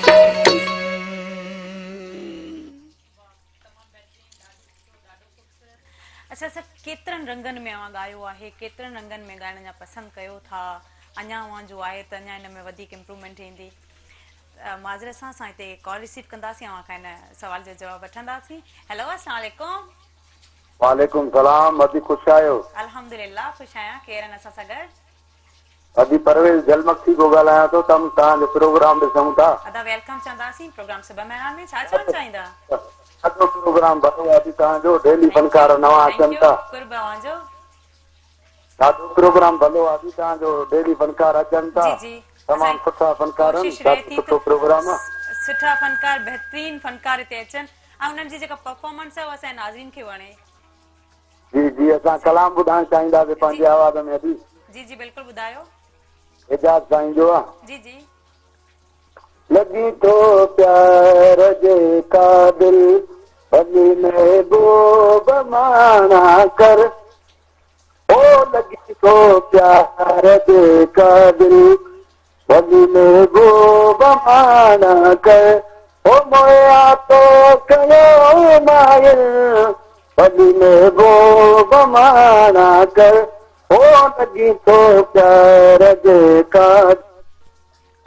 [SPEAKER 1] اڇا سر ڪيترن رنگن ۾ اوهان ڳايو آهي ڪيترن رنگن ۾ ڳائڻ اڃا پسند ڪيو ٿا اڃا اوهان جو آهي ته اڃا ان ۾ وڌيڪ امپروومينٽ ايندي معذرت سان اسان هتي ڪال رسيو ڪنداسين اوهان کان هن سوال جو جواب وٺنداسين هيلو اسلام عليڪم.
[SPEAKER 6] وعليڪم سلام ادي خوش آهيو.
[SPEAKER 1] الحمدلله خوش آهيان ڪير آهن اسان سان گڏ.
[SPEAKER 6] ادي پرويز جلمکي پيو ڳالهايان ٿو تم توهان جو پروگرام ڏسون ٿا.
[SPEAKER 1] ادا welcome چونداسين پروگرام صبح مهراڻ ۾ ڇا چوڻ چاهيندا.
[SPEAKER 6] ڏاڍو پروگرام ڀلو آ ادي توهان جو ڊيلي فنڪار نوان اچن ٿا.
[SPEAKER 1] قرب اوهان جو.
[SPEAKER 6] ڏاڍو پروگرام ڀلو آ ادي توهان جو ڊيلي فنڪار اچن ٿا
[SPEAKER 1] جي جي
[SPEAKER 6] تمام سٺا فنڪار آهن
[SPEAKER 1] ڪوشش رهي
[SPEAKER 6] ڏاڍو
[SPEAKER 1] ٿي
[SPEAKER 6] سٺو
[SPEAKER 1] ته
[SPEAKER 6] پروگرام آ.
[SPEAKER 1] سٺا فنڪار بهترين فنڪار هتي اچن ۽ انهن جي جيڪا پرفارمنس آهي اها اسان جي ناظرين کي وڻي.
[SPEAKER 6] جي جي اسان ڪلام ٻڌائڻ چاهينداسين پنهنجي آواز ۾ ادي.
[SPEAKER 1] جي جي بلڪل ٻڌايو.
[SPEAKER 6] اعجاز سائين جو آ.
[SPEAKER 1] جي جي.
[SPEAKER 6] لڳين ٿو پيار جي قابل ڀلي محبوب ماڻا ڪر او لڳين ٿو پيار جي قابل ڀلي محبوب ماڻا ڪر او مويا تو ڪيو مائل ڀلي محبوب ماڻا ڪر او لڳين ٿو پيار جي قابل.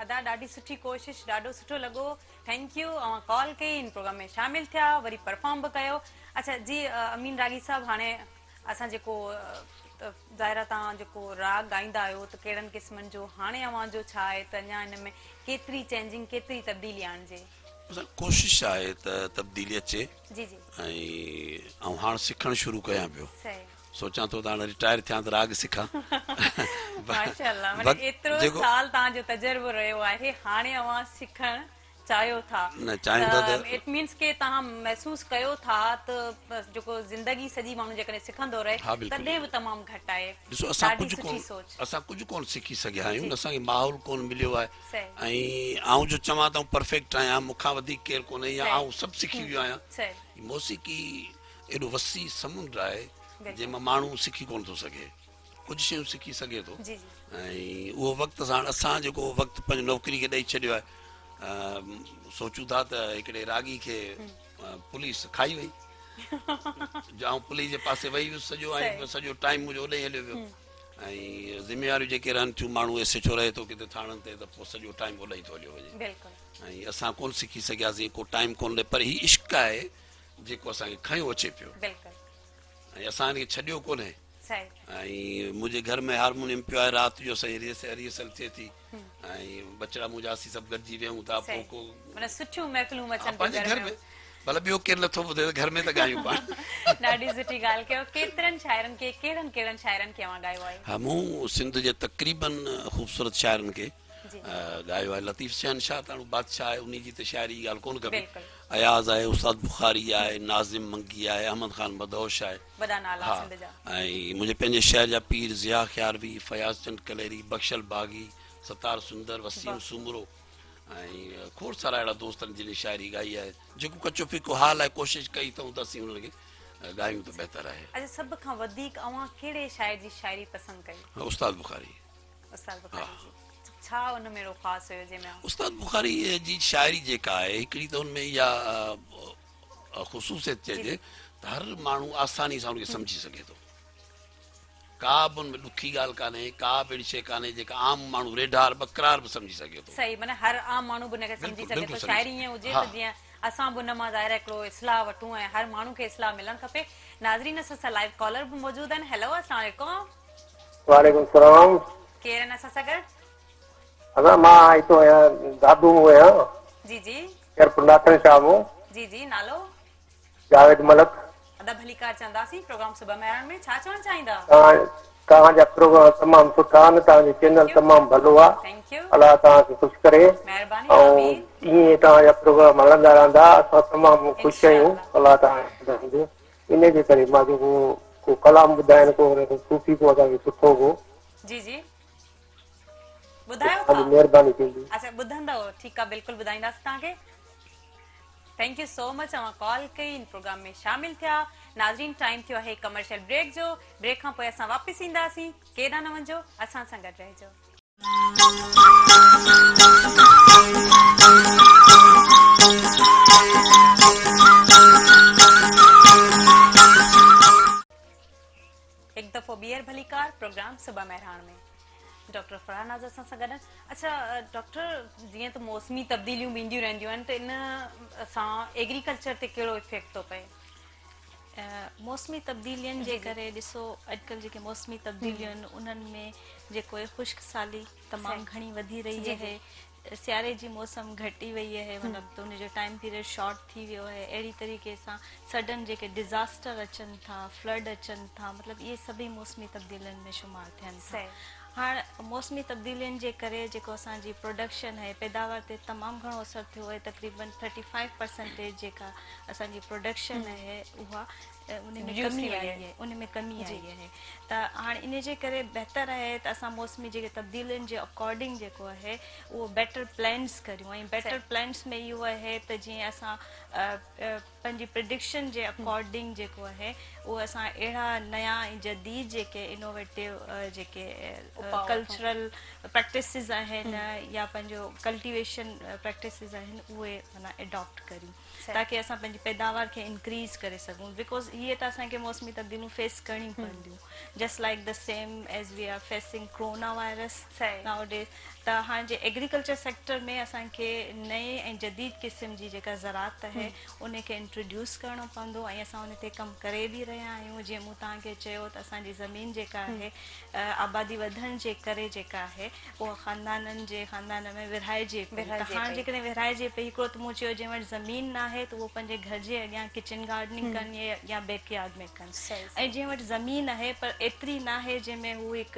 [SPEAKER 1] ادا ڏاڍي سٺي ڪوشش ڏاڍو سٺو لڳو thank you اوهان ڪال ڪئي ان پروگرام ۾ شامل ٿيا وري پرفارم به ڪيو اڇا جي امين راڳي صاحب هاڻي اسان جيڪو ظاهر آهي توهان جيڪو راڳ ڳائيندا آهيو ته ڪهڙن قسمن جو هاڻي اوهان جو ڇا آهي ته اڃا ان ۾ ڪيتري چينجنگ ڪيتري تبديلي آڻجي.
[SPEAKER 4] ڪوشش آهي ته تبديلي اچي
[SPEAKER 1] جي جي
[SPEAKER 4] ۽ آئون هاڻ سکڻ شروع ڪيان پيو
[SPEAKER 1] صحيح
[SPEAKER 4] سوچان ٿو ته هاڻ رٽائر ٿيان ته راڳ سکان
[SPEAKER 1] ماشاءالله معنيٰ ايترو سال توهان جو تجربو رهيو آهي هاڻي اوهان سکڻ چاهيو ٿا
[SPEAKER 4] نه چاهيون ٿا ته
[SPEAKER 1] it means ڪي توهان محسوس ڪيو ٿا ته جيڪو زندگي سڄي ماڻهو جيڪڏهن سکندو رهي تڏهن به تمام گهٽ آهي
[SPEAKER 4] ڏسو اسان ڪجهه ڪون اسان ڪجهه ڪون سکي سگهيا آهيون اسان کي ماحول ڪون مليو آهي ۽ آئون جو چوان ته آئون پرفيڪٽ آهيان مون کان وڌيڪ ڪير ڪونهي يا آئون سڀ سکي ويو آهيان موسيقي ايڏو وسيع سمنڊ آهي جنهن مان ماڻهو سکي ڪون ٿو سگهي ڪجهه شيون سکي سگهي ٿو ۽ اهو وقت ساڻ اسان جيڪو وقت پنهنجي نوڪري کي ڏئي ڇڏيو آهي سوچون ٿا ته هڪڙي راڳي کي پوليس کائي وئي جو آئون پوليس جي پاسي وئي ويس سڄو ۽ سڄو ٽائيم منهنجو اوڏي هليو ويو. ۽ ذميواريون جيڪي رهن ٿيون ماڻهو ايس ايڇ او رهي ٿو ڪٿي ٿاڻن تي ته پوء سڄو ٽائيم اوڏانهن ٿو هليو وڃي
[SPEAKER 1] بلڪل
[SPEAKER 4] ۽ اسان ڪونه سکي سگهياسين ڪو ٽائيم ڪونه ڏي پر هي عشق آهي جيڪو اسان کي کنيو اچي پيو
[SPEAKER 1] بلڪل
[SPEAKER 4] ۽ اسان هن کي ڇڏيو ڪونهي
[SPEAKER 1] صحيح
[SPEAKER 4] ۽ منهنجي گهر ۾ هارمونيم پيو آهي رات جو اسان جي ريهرسل ٿئي ٿي ۽ ٻچڙا منهنجا اسين سڀ گڏجي ويهون ٿا پوء ڪو
[SPEAKER 1] معنيٰ سٺيون محفلون مچن
[SPEAKER 4] ٿيون پنهنجي گهر ۾ ڀلا ٻيو ڪير نٿو ٻڌي ته گهر ۾ ته ڳايون پاڻ.
[SPEAKER 1] ڏاڍي سٺي ڳالهه ڪيو ڪيترن شاعرن کي ڪهڙن ڪهڙن شاعرن کي اوهان ڳايو آهي؟
[SPEAKER 4] ها مون سنڌ جي تقريبن خوبصورت شاعرن کي ڳايو آهي لطيف شهنشاهه ته هاڻ بادشاهه آهي انهي جي ته شاعري جي ڳالهه ڪونه ڪبي اياز آهي استاد بخاري آهي ناظم منگي آهي احمد خان مدهوش آهي
[SPEAKER 1] وڏا نالا
[SPEAKER 4] ها
[SPEAKER 1] سنڌ جا.
[SPEAKER 4] ۽ منهنجي پنهنجي شهر جا پير ضياء خياروي، فياض چنڊ ڪليري، بخشل باغي، ستار سندر، وسيم سومرو ۽ کوڙ سارا اهڙا دوست آهن جن شاعري ڳائي آهي. جيڪو ڪچو ڦڪو حال آهي ڪوشش ڪئي اٿئون ته اسين انهن کي ڳايون ته بهتر آهي.
[SPEAKER 1] اڇا سڀ کان وڌيڪ اوهان ڪهڙي شاعر جي شاعري پسند ڪئي؟
[SPEAKER 4] استاد بخاري.
[SPEAKER 1] استاد بخاري جي ڇا ان ۾ اهڙو خاص هيو جنهن ۾
[SPEAKER 4] استاد بخاري جي شاعري جيڪا آهي هڪڙي ته ان ۾ اها خصوصيت چئجي ته هر ماڻهو آساني سان ان کي سمجهي سگهي ٿو. ڪا به ان ۾ ڏکي ڳالهه ڪانهي، ڪا به اهڙي شيء ڪانهي جيڪا عام ماڻهو ريڍار ٻڪرار به سمجهي سگهي ٿو.
[SPEAKER 1] صحيح معنيٰ هر عام ماڻهو به ان کي سمجهي سگهي ٿو. شاعري ائين هجي ته جيئن اسان به ان مان ظاهر آهي هڪڙو اصلاح وٺون ۽ هر ماڻهو کي اصلاح ملڻ کپي. ناظرين اسان سان لائيو ڪالر به موجود آهن. هيلو اسلام عليڪم.
[SPEAKER 6] وعليڪم السلام.
[SPEAKER 1] ڪير آهن اسان سان گڏ؟
[SPEAKER 6] ادا مان هتو آهيان دادو مون آهيان.
[SPEAKER 1] جي جي.
[SPEAKER 6] خيرپور ناٿن شاهه مون.
[SPEAKER 1] جي جي نالو؟
[SPEAKER 6] جاويد ملڪ.
[SPEAKER 1] ادا ڀليڪار چونداسين پروگرام صبح مهراڻ ۾ ڇا چوڻ چاهيندا؟
[SPEAKER 6] توهان جا پروگرام تمام سٺا آهن توهان جو چينل تمام ڀلو آهي الله توهان کي خوش ڪري
[SPEAKER 1] مهرباني
[SPEAKER 6] ۽
[SPEAKER 1] آمين.
[SPEAKER 6] ائين توهان جا پروگرام هلندا رهندا اسان تمام خوش آهيون الله توهان کي ان جي ڪري مان چيو ڪو ڪلام ٻڌائين ڪو صوفي ڪو اسان کي سٺو ڪو.
[SPEAKER 1] جي جي ٻڌايو ٿا
[SPEAKER 6] مهرباني ٿيندي.
[SPEAKER 1] اڇا ٻڌندؤ ٺيڪ آ بلڪل ٻڌائينداسين توهان کي. Thank you سو مچ اوهان ڪال ڪئي ان پروگرام ۾ شامل ٿيا ناظرين ٽائيم ٿيو آهي ڪمرشل بريڪ جو بريڪ کان پوء اسان واپس اينداسين ڪيڏانهن نه وڃجو اسان سان گڏ رهجو. هڪ دفعو ٻيهر ڀليڪار پروگرام صبح مهراڻ ۾ ڊاڪٽر فرح ناز اسان سان گڏ آهن. اڇا ڊاڪٽر جيئن ته موسمي تبديليون به اينديون رهنديون آهن ته ان سان ايگريڪلچر تي ڪهڙو افيڪٽ ٿو پئي؟
[SPEAKER 2] موسمي تبديلين جي ڪري ڏسو اڄڪلهه جيڪي موسمي تبديليون آهن انهن ۾ جيڪو خشڪ سالي تمام گهڻي وڌي رهي آهي سياري جي موسم گهٽي وئي آهي مطلب ته ان جو ٽائيم پيريڊ شارٽ ٿي ويو آهي اهڙي طريقي سان سڊن جيڪي ڊزاسٽر اچن ٿا فلڊ اچن ٿا مطلب اهي سڀئي موسمي تبديلين ۾ شمار ٿين ٿا هاڻ موسمي تبديلين جي ڪري جيڪو اسان جي پروڊڪشن آهي پيداوار تي تمام گهڻو اثر ٿيو آهي تقريبن ٿرٽي فائيو پرسنٽيج جيڪا اسان جي پروڊڪشن آهي اها ان ۾ ڪمي آئي آهي ان ۾ ڪمي آئي آهي ته هاڻي ان جي ڪري بهتر آهي ته اسان موسمي جيڪي تبديلين جي اڪارڊنگ جيڪو آهي اهو بيٽر پلانس ڪريون ۽ بيٽر پلانس ۾ اهو آهي ته جيئن اسان پنهنجي پرڊڪشن جي اڪارڊنگ جيڪو آهي اهو اسان اهڙا نيا ۽ جديد جيڪي انوويٽو جيڪي ڪلچرل پريڪٽسز آهن يا پنهنجو ڪلٽيويشن پريڪٽسز آهن اهي معنيٰ اڊاپٽ ڪريون تاڪه اسان پنهنجي پيداوار کي انڪريز ڪري سگهون because هيء ته اسان کي موسمي تبديليون فيس ڪرڻيون پونديون just like the same as we are facing corona virus now days ته هاڻ جي ايگريڪلچر سيڪٽر ۾ اسان کي نئين ۽ جديد قسم جي جيڪا زراعت آهي ان کي انٽروڊيوس ڪرڻو پوندو ۽ اسان ان تي ڪم ڪري به رهيا آهيون جيئن مون توهان کي چيو ته اسان جي زمين جيڪا آهي آبادي وڌڻ جي ڪري جيڪا آهي اها خاندانن جي خاندان ۾ ورهائجي پئي ته هاڻ جيڪڏهن ورهائجي پئي هڪڙو ته مون چيو جنهن وٽ زمين ناهي ته اهو پنهنجي گهر جي اڳيان ڪچن گارڊننگ ڪن يا بيڪ يارڊ ۾ ڪن ۽ جنهن وٽ زمين آهي پر ايتري ناهي جنهن ۾ هو هڪ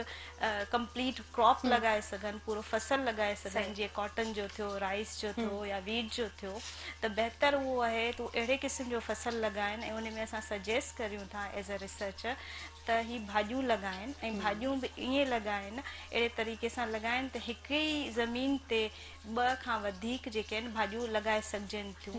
[SPEAKER 2] ڪمپليٽ ڪراپ لڳائي سگهن پورو فصل لڳائي سگهن جيئن ڪاٽن جو ٿيو رائس جو ٿيو يا ويٽ جو ٿيو ته بهتر اهو آهي ته هو اهڙي قسم جو فصل لڳائن ۽ ان ۾ اسان سجيسٽ ڪريون ٿا ايز اي ريسرچر ته هي ڀاڄيون لڳائن ۽ ڀاڄيون به ائين لڳائن اهڙي طريقي سان لڳائن ته هڪ ئي زمين تي ٻه کان وڌيڪ جيڪي آهن ڀاڄيون لڳائي سگهجن ٿيون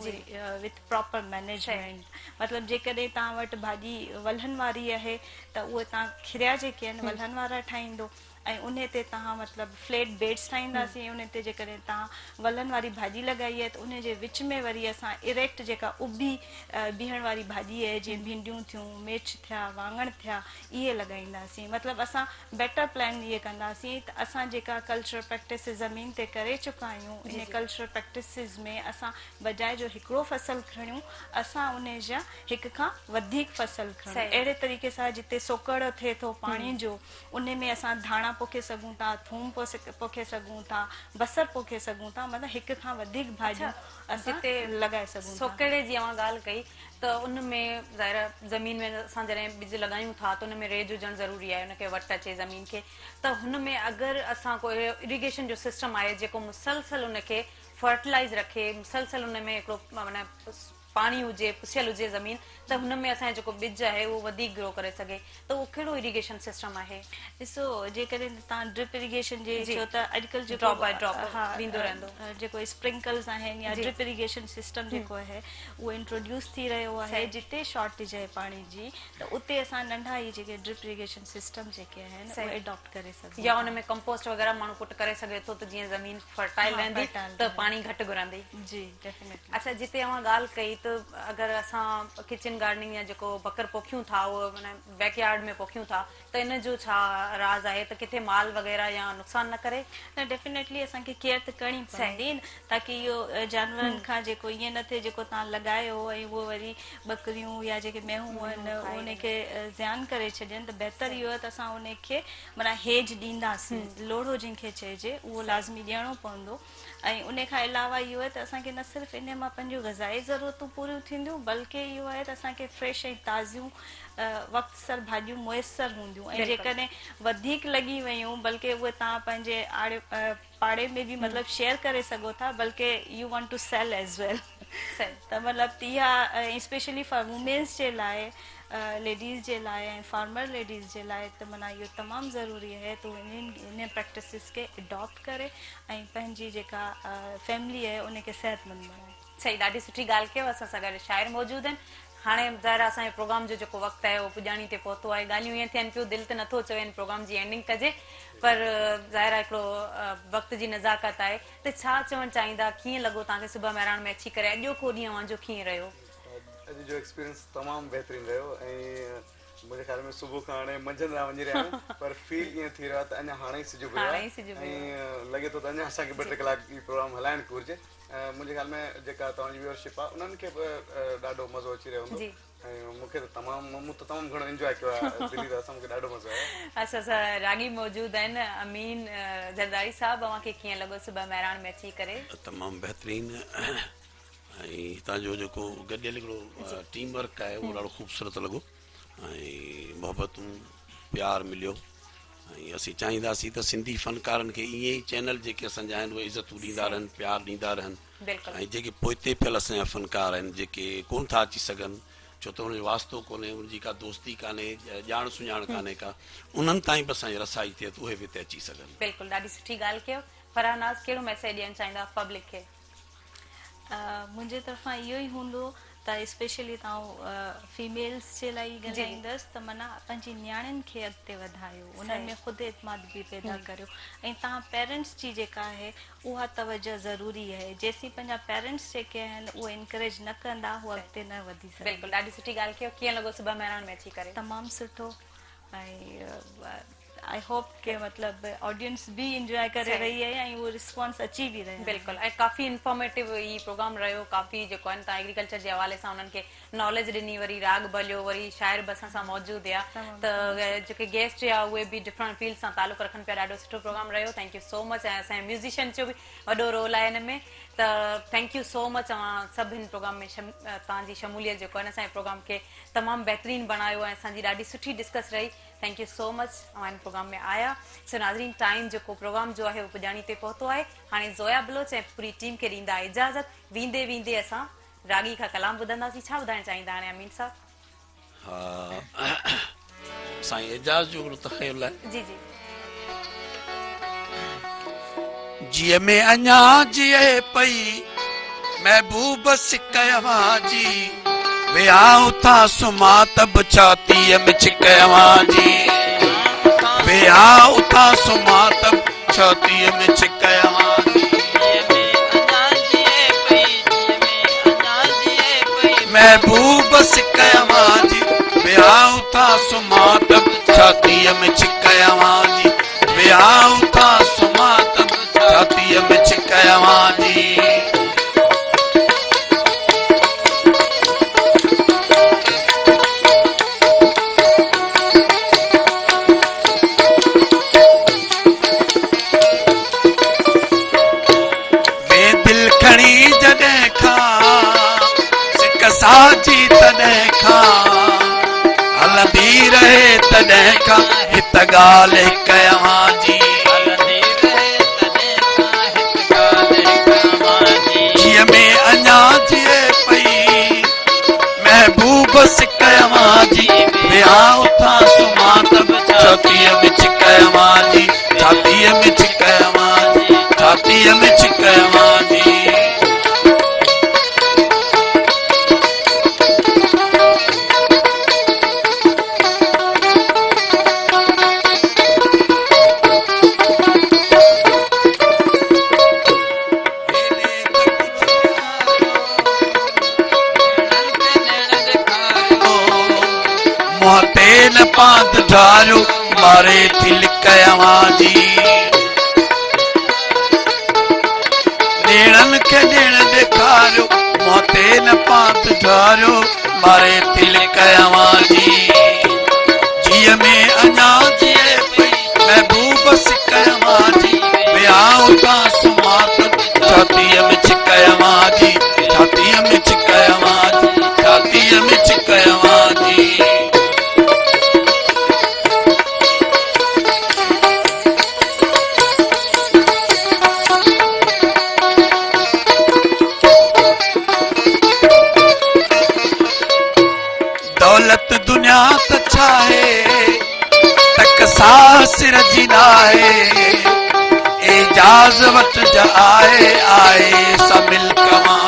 [SPEAKER 2] وٿ پراپر مئنيجمينٽ مطلب جيڪڏهن توهان وٽ ڀاڄي ولهن واري آهي ته اهي توهان کريا جيڪي آهن ولهن وارا ٺاهيندو. ۽ انهي تي توهان مطلب فليٽ بيڊس ٺاهينداسين ۽ انهي تي جيڪڏهن توهان ولن واري ڀاڄي لڳائي آهي ته انهي جي وچ ۾ وري اسان اريڪٽ جيڪا اڀي بيهڻ واري ڀاڄي آهي جيئن ڀينڊيون ٿيون مرچ ٿيا واڱڻ ٿيا اهي لڳائينداسين مطلب اسان بيٽر پلان اهي ڪنداسين ته اسان جيڪا ڪلچرل پريڪٽسز زمين تي ڪري چڪا آهيون انهي ڪلچرل پريڪٽسز ۾ اسان بجاء جو هڪڙو فصل کڻيون اسان انهي جا هڪ کان وڌيڪ فصل کڻون اهڙي طريقي سان جتي سوڪهڙو ٿئي ٿو پاڻي جو انهي ۾ اسان ڌاڻا پوکي سگهون ٿا ٿوم پوکي سگهون ٿا بصر پوکي سگهون ٿا مطلب هڪ کان وڌيڪ ڀاڄيون اسان
[SPEAKER 1] جتي
[SPEAKER 2] لڳائي سگهون ٿا.
[SPEAKER 1] سوڪهڙي جي اوهان ڳالهه ڪئي ته ان ۾ ظاهر آهي زمين ۾ اسان جڏهن ٻج لڳايون ٿا ته ان ۾ ريج هجڻ ضروري آهي ان کي وٽ اچي زمين کي ته هن ۾ اگر اسان ڪو اهڙو اريگيشن جو سسٽم آهي جيڪو مسلسل ان کي فرٽيلائز رکي مسلسل ان ۾ هڪڙو معنيٰ پاڻي هجي پسيل هجي زمين ته هن ۾ اسان جو جيڪو ٻج آهي اهو وڌيڪ گرو ڪري سگهي ته اهو ڪهڙو اريگيشن سسٽم آهي؟
[SPEAKER 2] ڏسو جيڪڏهن توهان ڊرپ اريگيشن جي
[SPEAKER 1] جي
[SPEAKER 2] چئو ته اڄڪلهه جيڪو
[SPEAKER 1] ڊراپ باء ڊراپ
[SPEAKER 2] ها
[SPEAKER 1] ويندو رهندو.
[SPEAKER 2] جيڪو اسپرنڪلز آهن يا
[SPEAKER 1] جي
[SPEAKER 2] ڊرپ اريگيشن سسٽم جيڪو آهي اهو انٽروڊيوس ٿي رهيو آهي
[SPEAKER 1] صحيح
[SPEAKER 2] جتي شارٽيج آهي پاڻي جي ته اتي اسان ننڍا اهي جيڪي ڊرپ اريگيشن سسٽم جيڪي آهن اهي
[SPEAKER 1] صحيح
[SPEAKER 2] اڊاپٽ ڪري سگهون
[SPEAKER 1] يا
[SPEAKER 2] ٿا.
[SPEAKER 1] ان ۾ ڪمپوسٽ وغيره ماڻهو پٽ ڪري سگهي ٿو ته جيئن زمين فرٽائل
[SPEAKER 2] ها
[SPEAKER 1] رهندي
[SPEAKER 2] فرٽائل
[SPEAKER 1] ته
[SPEAKER 2] رهندي
[SPEAKER 1] پاڻي گهٽ گهرندي.
[SPEAKER 2] جي ڊيفينيٽلي.
[SPEAKER 1] اڇا جتي اوهان ڳالهه ڪئي ته اگر اسان ڪچن گارڊننگ يا جيڪو بڪر پوکيون ٿا اهو معنيٰ بيڪ يارڊ ۾ پوکيون ٿا ته ان جو ڇا راز آهي ته ڪٿي مال وغيره يا نقصان نه ڪري؟
[SPEAKER 2] نه ڊيفينيٽلي اسان کي ڪيئر ته ڪرڻي پوندي نه تاڪي اهو جانورن کان جيڪو ائين نه ٿئي جيڪو توهان لڳايو ۽ اهو وري ٻڪريون يا جيڪي مينهون آهن ان کي زيان ڪري ڇڏين ته بهتر اهو آهي ته اسان ان کي معنيٰ هيج ڏينداسين لوڙهو جنهن کي چئجي اهو لازمي ڏيڻو پوندو ۽ انهي کان علاوه اهو آهي ته اسان کي نه صرف انهي مان پنهنجون غذائي ضرورتون پوريون ٿينديون بلڪه اهو آهي ته اسان کي فريش ۽ تازيون وقت سر ڀاڄيون ميسر هونديون ۽ جيڪڏهن وڌيڪ لڳي ويون بلڪه اهي توهان پنهنجي آڙي پاڙي ۾ به مطلب شيئر ڪري سگهو ٿا بلڪه you want to sell as well ته مطلب اها اسپيشلي فار وومينس جي لاء ليڊيز جي لاء ۽ فارمر ليڊيز جي لاء ته معنيٰ اهو تمام ضروري آهي ته هو انهن انهن پريڪٽسز کي اڊاپٽ ڪري ۽ پنهنجي جيڪا فيملي آهي ان کي صحتمند بڻائي.
[SPEAKER 1] صحيح ڏاڍي سٺي ڳالهه ڪيو اسان سان گڏ شاعر موجود آهن هاڻي ظاهر آهي اسان جي پروگرام جو جيڪو وقت آهي اهو پڄاڻي تي پهتو آهي ڳالهيون ائين ٿين پيون دل ته نٿو چوي هن پروگرام جي اينڊنگ ڪجي پر ظاهر آهي هڪڙو وقت جي نزاڪت آهي ته ڇا چوڻ چاهيندا ڪيئن لڳو توهان کي صبح مهراڻ ۾ اچي ڪري اڄوڪو ڏينهن اوهان جو ڪيئن رهيو؟
[SPEAKER 3] اڄ جو ايڪسپيرينس تمام بهترين رهيو ۽ منهنجي خيال ۾ صبح کان هاڻي منجهند ڏانهن وڃي رهيا آهيون پر فيل ائين ٿي رهيو آهي ته اڃا هاڻي ئي سج اڀريو آهي ۽ لڳي ٿو ته اڃا اسان کي ٻه ٽي ڪلاڪ هي پروگرام هلائڻ گهرجي ۽ منهنجي خيال ۾ جيڪا توهان جي ويورشپ آهي انهن کي به ڏاڍو مزو اچي رهيو هوندو ۽ مون کي ته تمام مون ته تمام گهڻو انجواء ڪيو آهي دلي طرح سان مون کي ڏاڍو مزو آيو.
[SPEAKER 1] اسان سان راڳي موجود آهن امين زرداري صاحب اوهان کي ڪيئن لڳو صبح مهراڻ ۾ اچي ڪري؟
[SPEAKER 4] تمام بهترين ۽ هتان جو جيڪو گڏيل هڪڙو ٽيم ورڪ آهي اهو ڏاڍو خوبصورت لڳو ۽ محبتون پيار مليو ۽ اسين چاهينداسين ته سنڌي فنڪارن کي ائين ئي چينل جيڪي اسان جا آهن اهي عزتون ڏيندا رهن پيار ڏيندا رهن ۽ جيڪي پوئتي پيل اسان جا فنڪار آهن جيڪي ڪون ٿا اچي سگهن ڇو ته ان جو واسطو ڪونهي ان جي ڪا دوستي ڪانهي ڄاڻ سڃاڻ ڪانهي ڪا انهن تائين به اسان جي رسائي ٿئي ته اهي به هتي اچي سگهن.
[SPEAKER 1] بلڪل ڏاڍي سٺي ڳالهه ڪيو فرح ناز ڪهڙو ميسيج ڏيڻ چاهيندا پبلڪ کي.
[SPEAKER 2] منهنجي طرفان اهو ئي هوندو ته اسپيشلي ته آئون فيميلز جي لاء ئي ڳالهائيندس ته معنيٰ پنهنجي نياڻين کي اڳتي وڌايو انهن ۾ خود اعتمادگي پيدا ڪريو ۽ توهان پيرنٽس جي جيڪا آهي اها توجه ضروري آهي جيسين پنهنجا پيرنٽس جيڪي آهن اهي انڪريج نه ڪندا هو اڳتي نه وڌي سگهندا.
[SPEAKER 1] بلڪل ڏاڍي سٺي ڳالهه ڪيو ڪيئن لڳو صبح مهراڻ ۾ اچي ڪري.
[SPEAKER 2] تمام سٺو ۽ I hope ڪي مطلب آڊينس به انجواء ڪري رهي آهي ۽ اهو رسپانس اچي به رهيو آهي.
[SPEAKER 1] بلڪل ۽ ڪافي انفارميٽو هي پروگرام رهيو ڪافي جيڪو آهن تان ايگريڪلچر جي حوالي سان انهن کي ناليج ڏني وري راڳ به هليو وري شاعر به اسان سان موجود هيا ته جيڪي گيسٽ هيا اهي به ڊفرنٽ فيلڊ سان تعلق رکن پيا ڏاڍو سٺو پروگرام رهيو thank you so مچ ۽ اسان جي ميوزيشن جو به وڏو رول آهي هن ۾ ته thank you سو مچ اوهان سڀ هن پروگرام ۾ توهان جي شموليت جيڪو آهي نه اسان جي پروگرام کي تمام بهترين بڻايو ۽ اسان جي ڏاڍي سٺي ڊسڪس رهي thank you سو مچ اوهان هن پروگرام ۾ آيا سو ناظرين ٽائيم جيڪو پروگرام جو آهي اهو پڄاڻي تي پهتو آهي هاڻي زويا بلوچ ۽ پوري ٽيم کي ڏيندا اجازت ويندي ويندي اسان راڳي کان ڪلام ٻڌنداسين ڇا ٻڌائڻ چاهيندا هاڻي امين صاحب.
[SPEAKER 4] ها سائين اعجاز جو هڪڙو تخيل آهي.
[SPEAKER 1] جي جي.
[SPEAKER 4] جيء ۾ اڃا جيئي پئي محبوب سڪ اوهان جي ويا اٿان سمهان ته به ڇاتيء ۾ ڇڪ اوهان جي. ويا اٿان سمهان ته به ڇاتيء ۾ ڇڪ اوهان جي.
[SPEAKER 10] جيء ۾ اڃا جيئي پئي، جيء ۾ اڃا جيئي پئي.
[SPEAKER 4] محبوب سڪ اوهان جي، ويا اٿان سمهان ته به ڇاتيء ۾ ڇڪ اوهان جي، ويا اٿان سمهان ته به ڇاتيء ۾ ڇڪ اوهان جي. وي دل کڻي جڏهن کان سڪ ساجي تڏهن کان هلندي رهي تڏهن کان هت ڳالهه هڪ اوهان جي.
[SPEAKER 10] هلندي رهي تڏهن کان هت ڳالهه هڪ اوهان جي.
[SPEAKER 4] جيء ۾ اڃا جيئي پئي محبوب سڪ اوهان جي. ويهان اٿان سمهان ته به ڇاتيء ۾ ڇڪ اوهان جي. ڇاتيء ۾ ڇڪ اوهان جي. ڇاتيء ۾ ڇڪ اوهان جي. منهن تي نه پاند ڍاريو، ماري ٿي لڪ اوهان جي. نيڻن کي نيڻ ڏيکاريو، منهن تي نه پاند ڍاريو، ماري ٿي لڪ اوهان جي. جيء ۾ اڃا جيئي پئي، محبوب سڪ اوهان جي. ويهان اتان سمهان ته ڇاتيء ۾ ڇڪ اوهان جي، ڇاتيء ۾ ڇڪ اوهان جي، ڇاتيء ۾ ڇڪ اوهان جي. دولت دنيا ته ڇاهي، تڪ ساهه سر جي ناهي، اعجاز وٽ جا آهي، آهي سا ملڪ مان.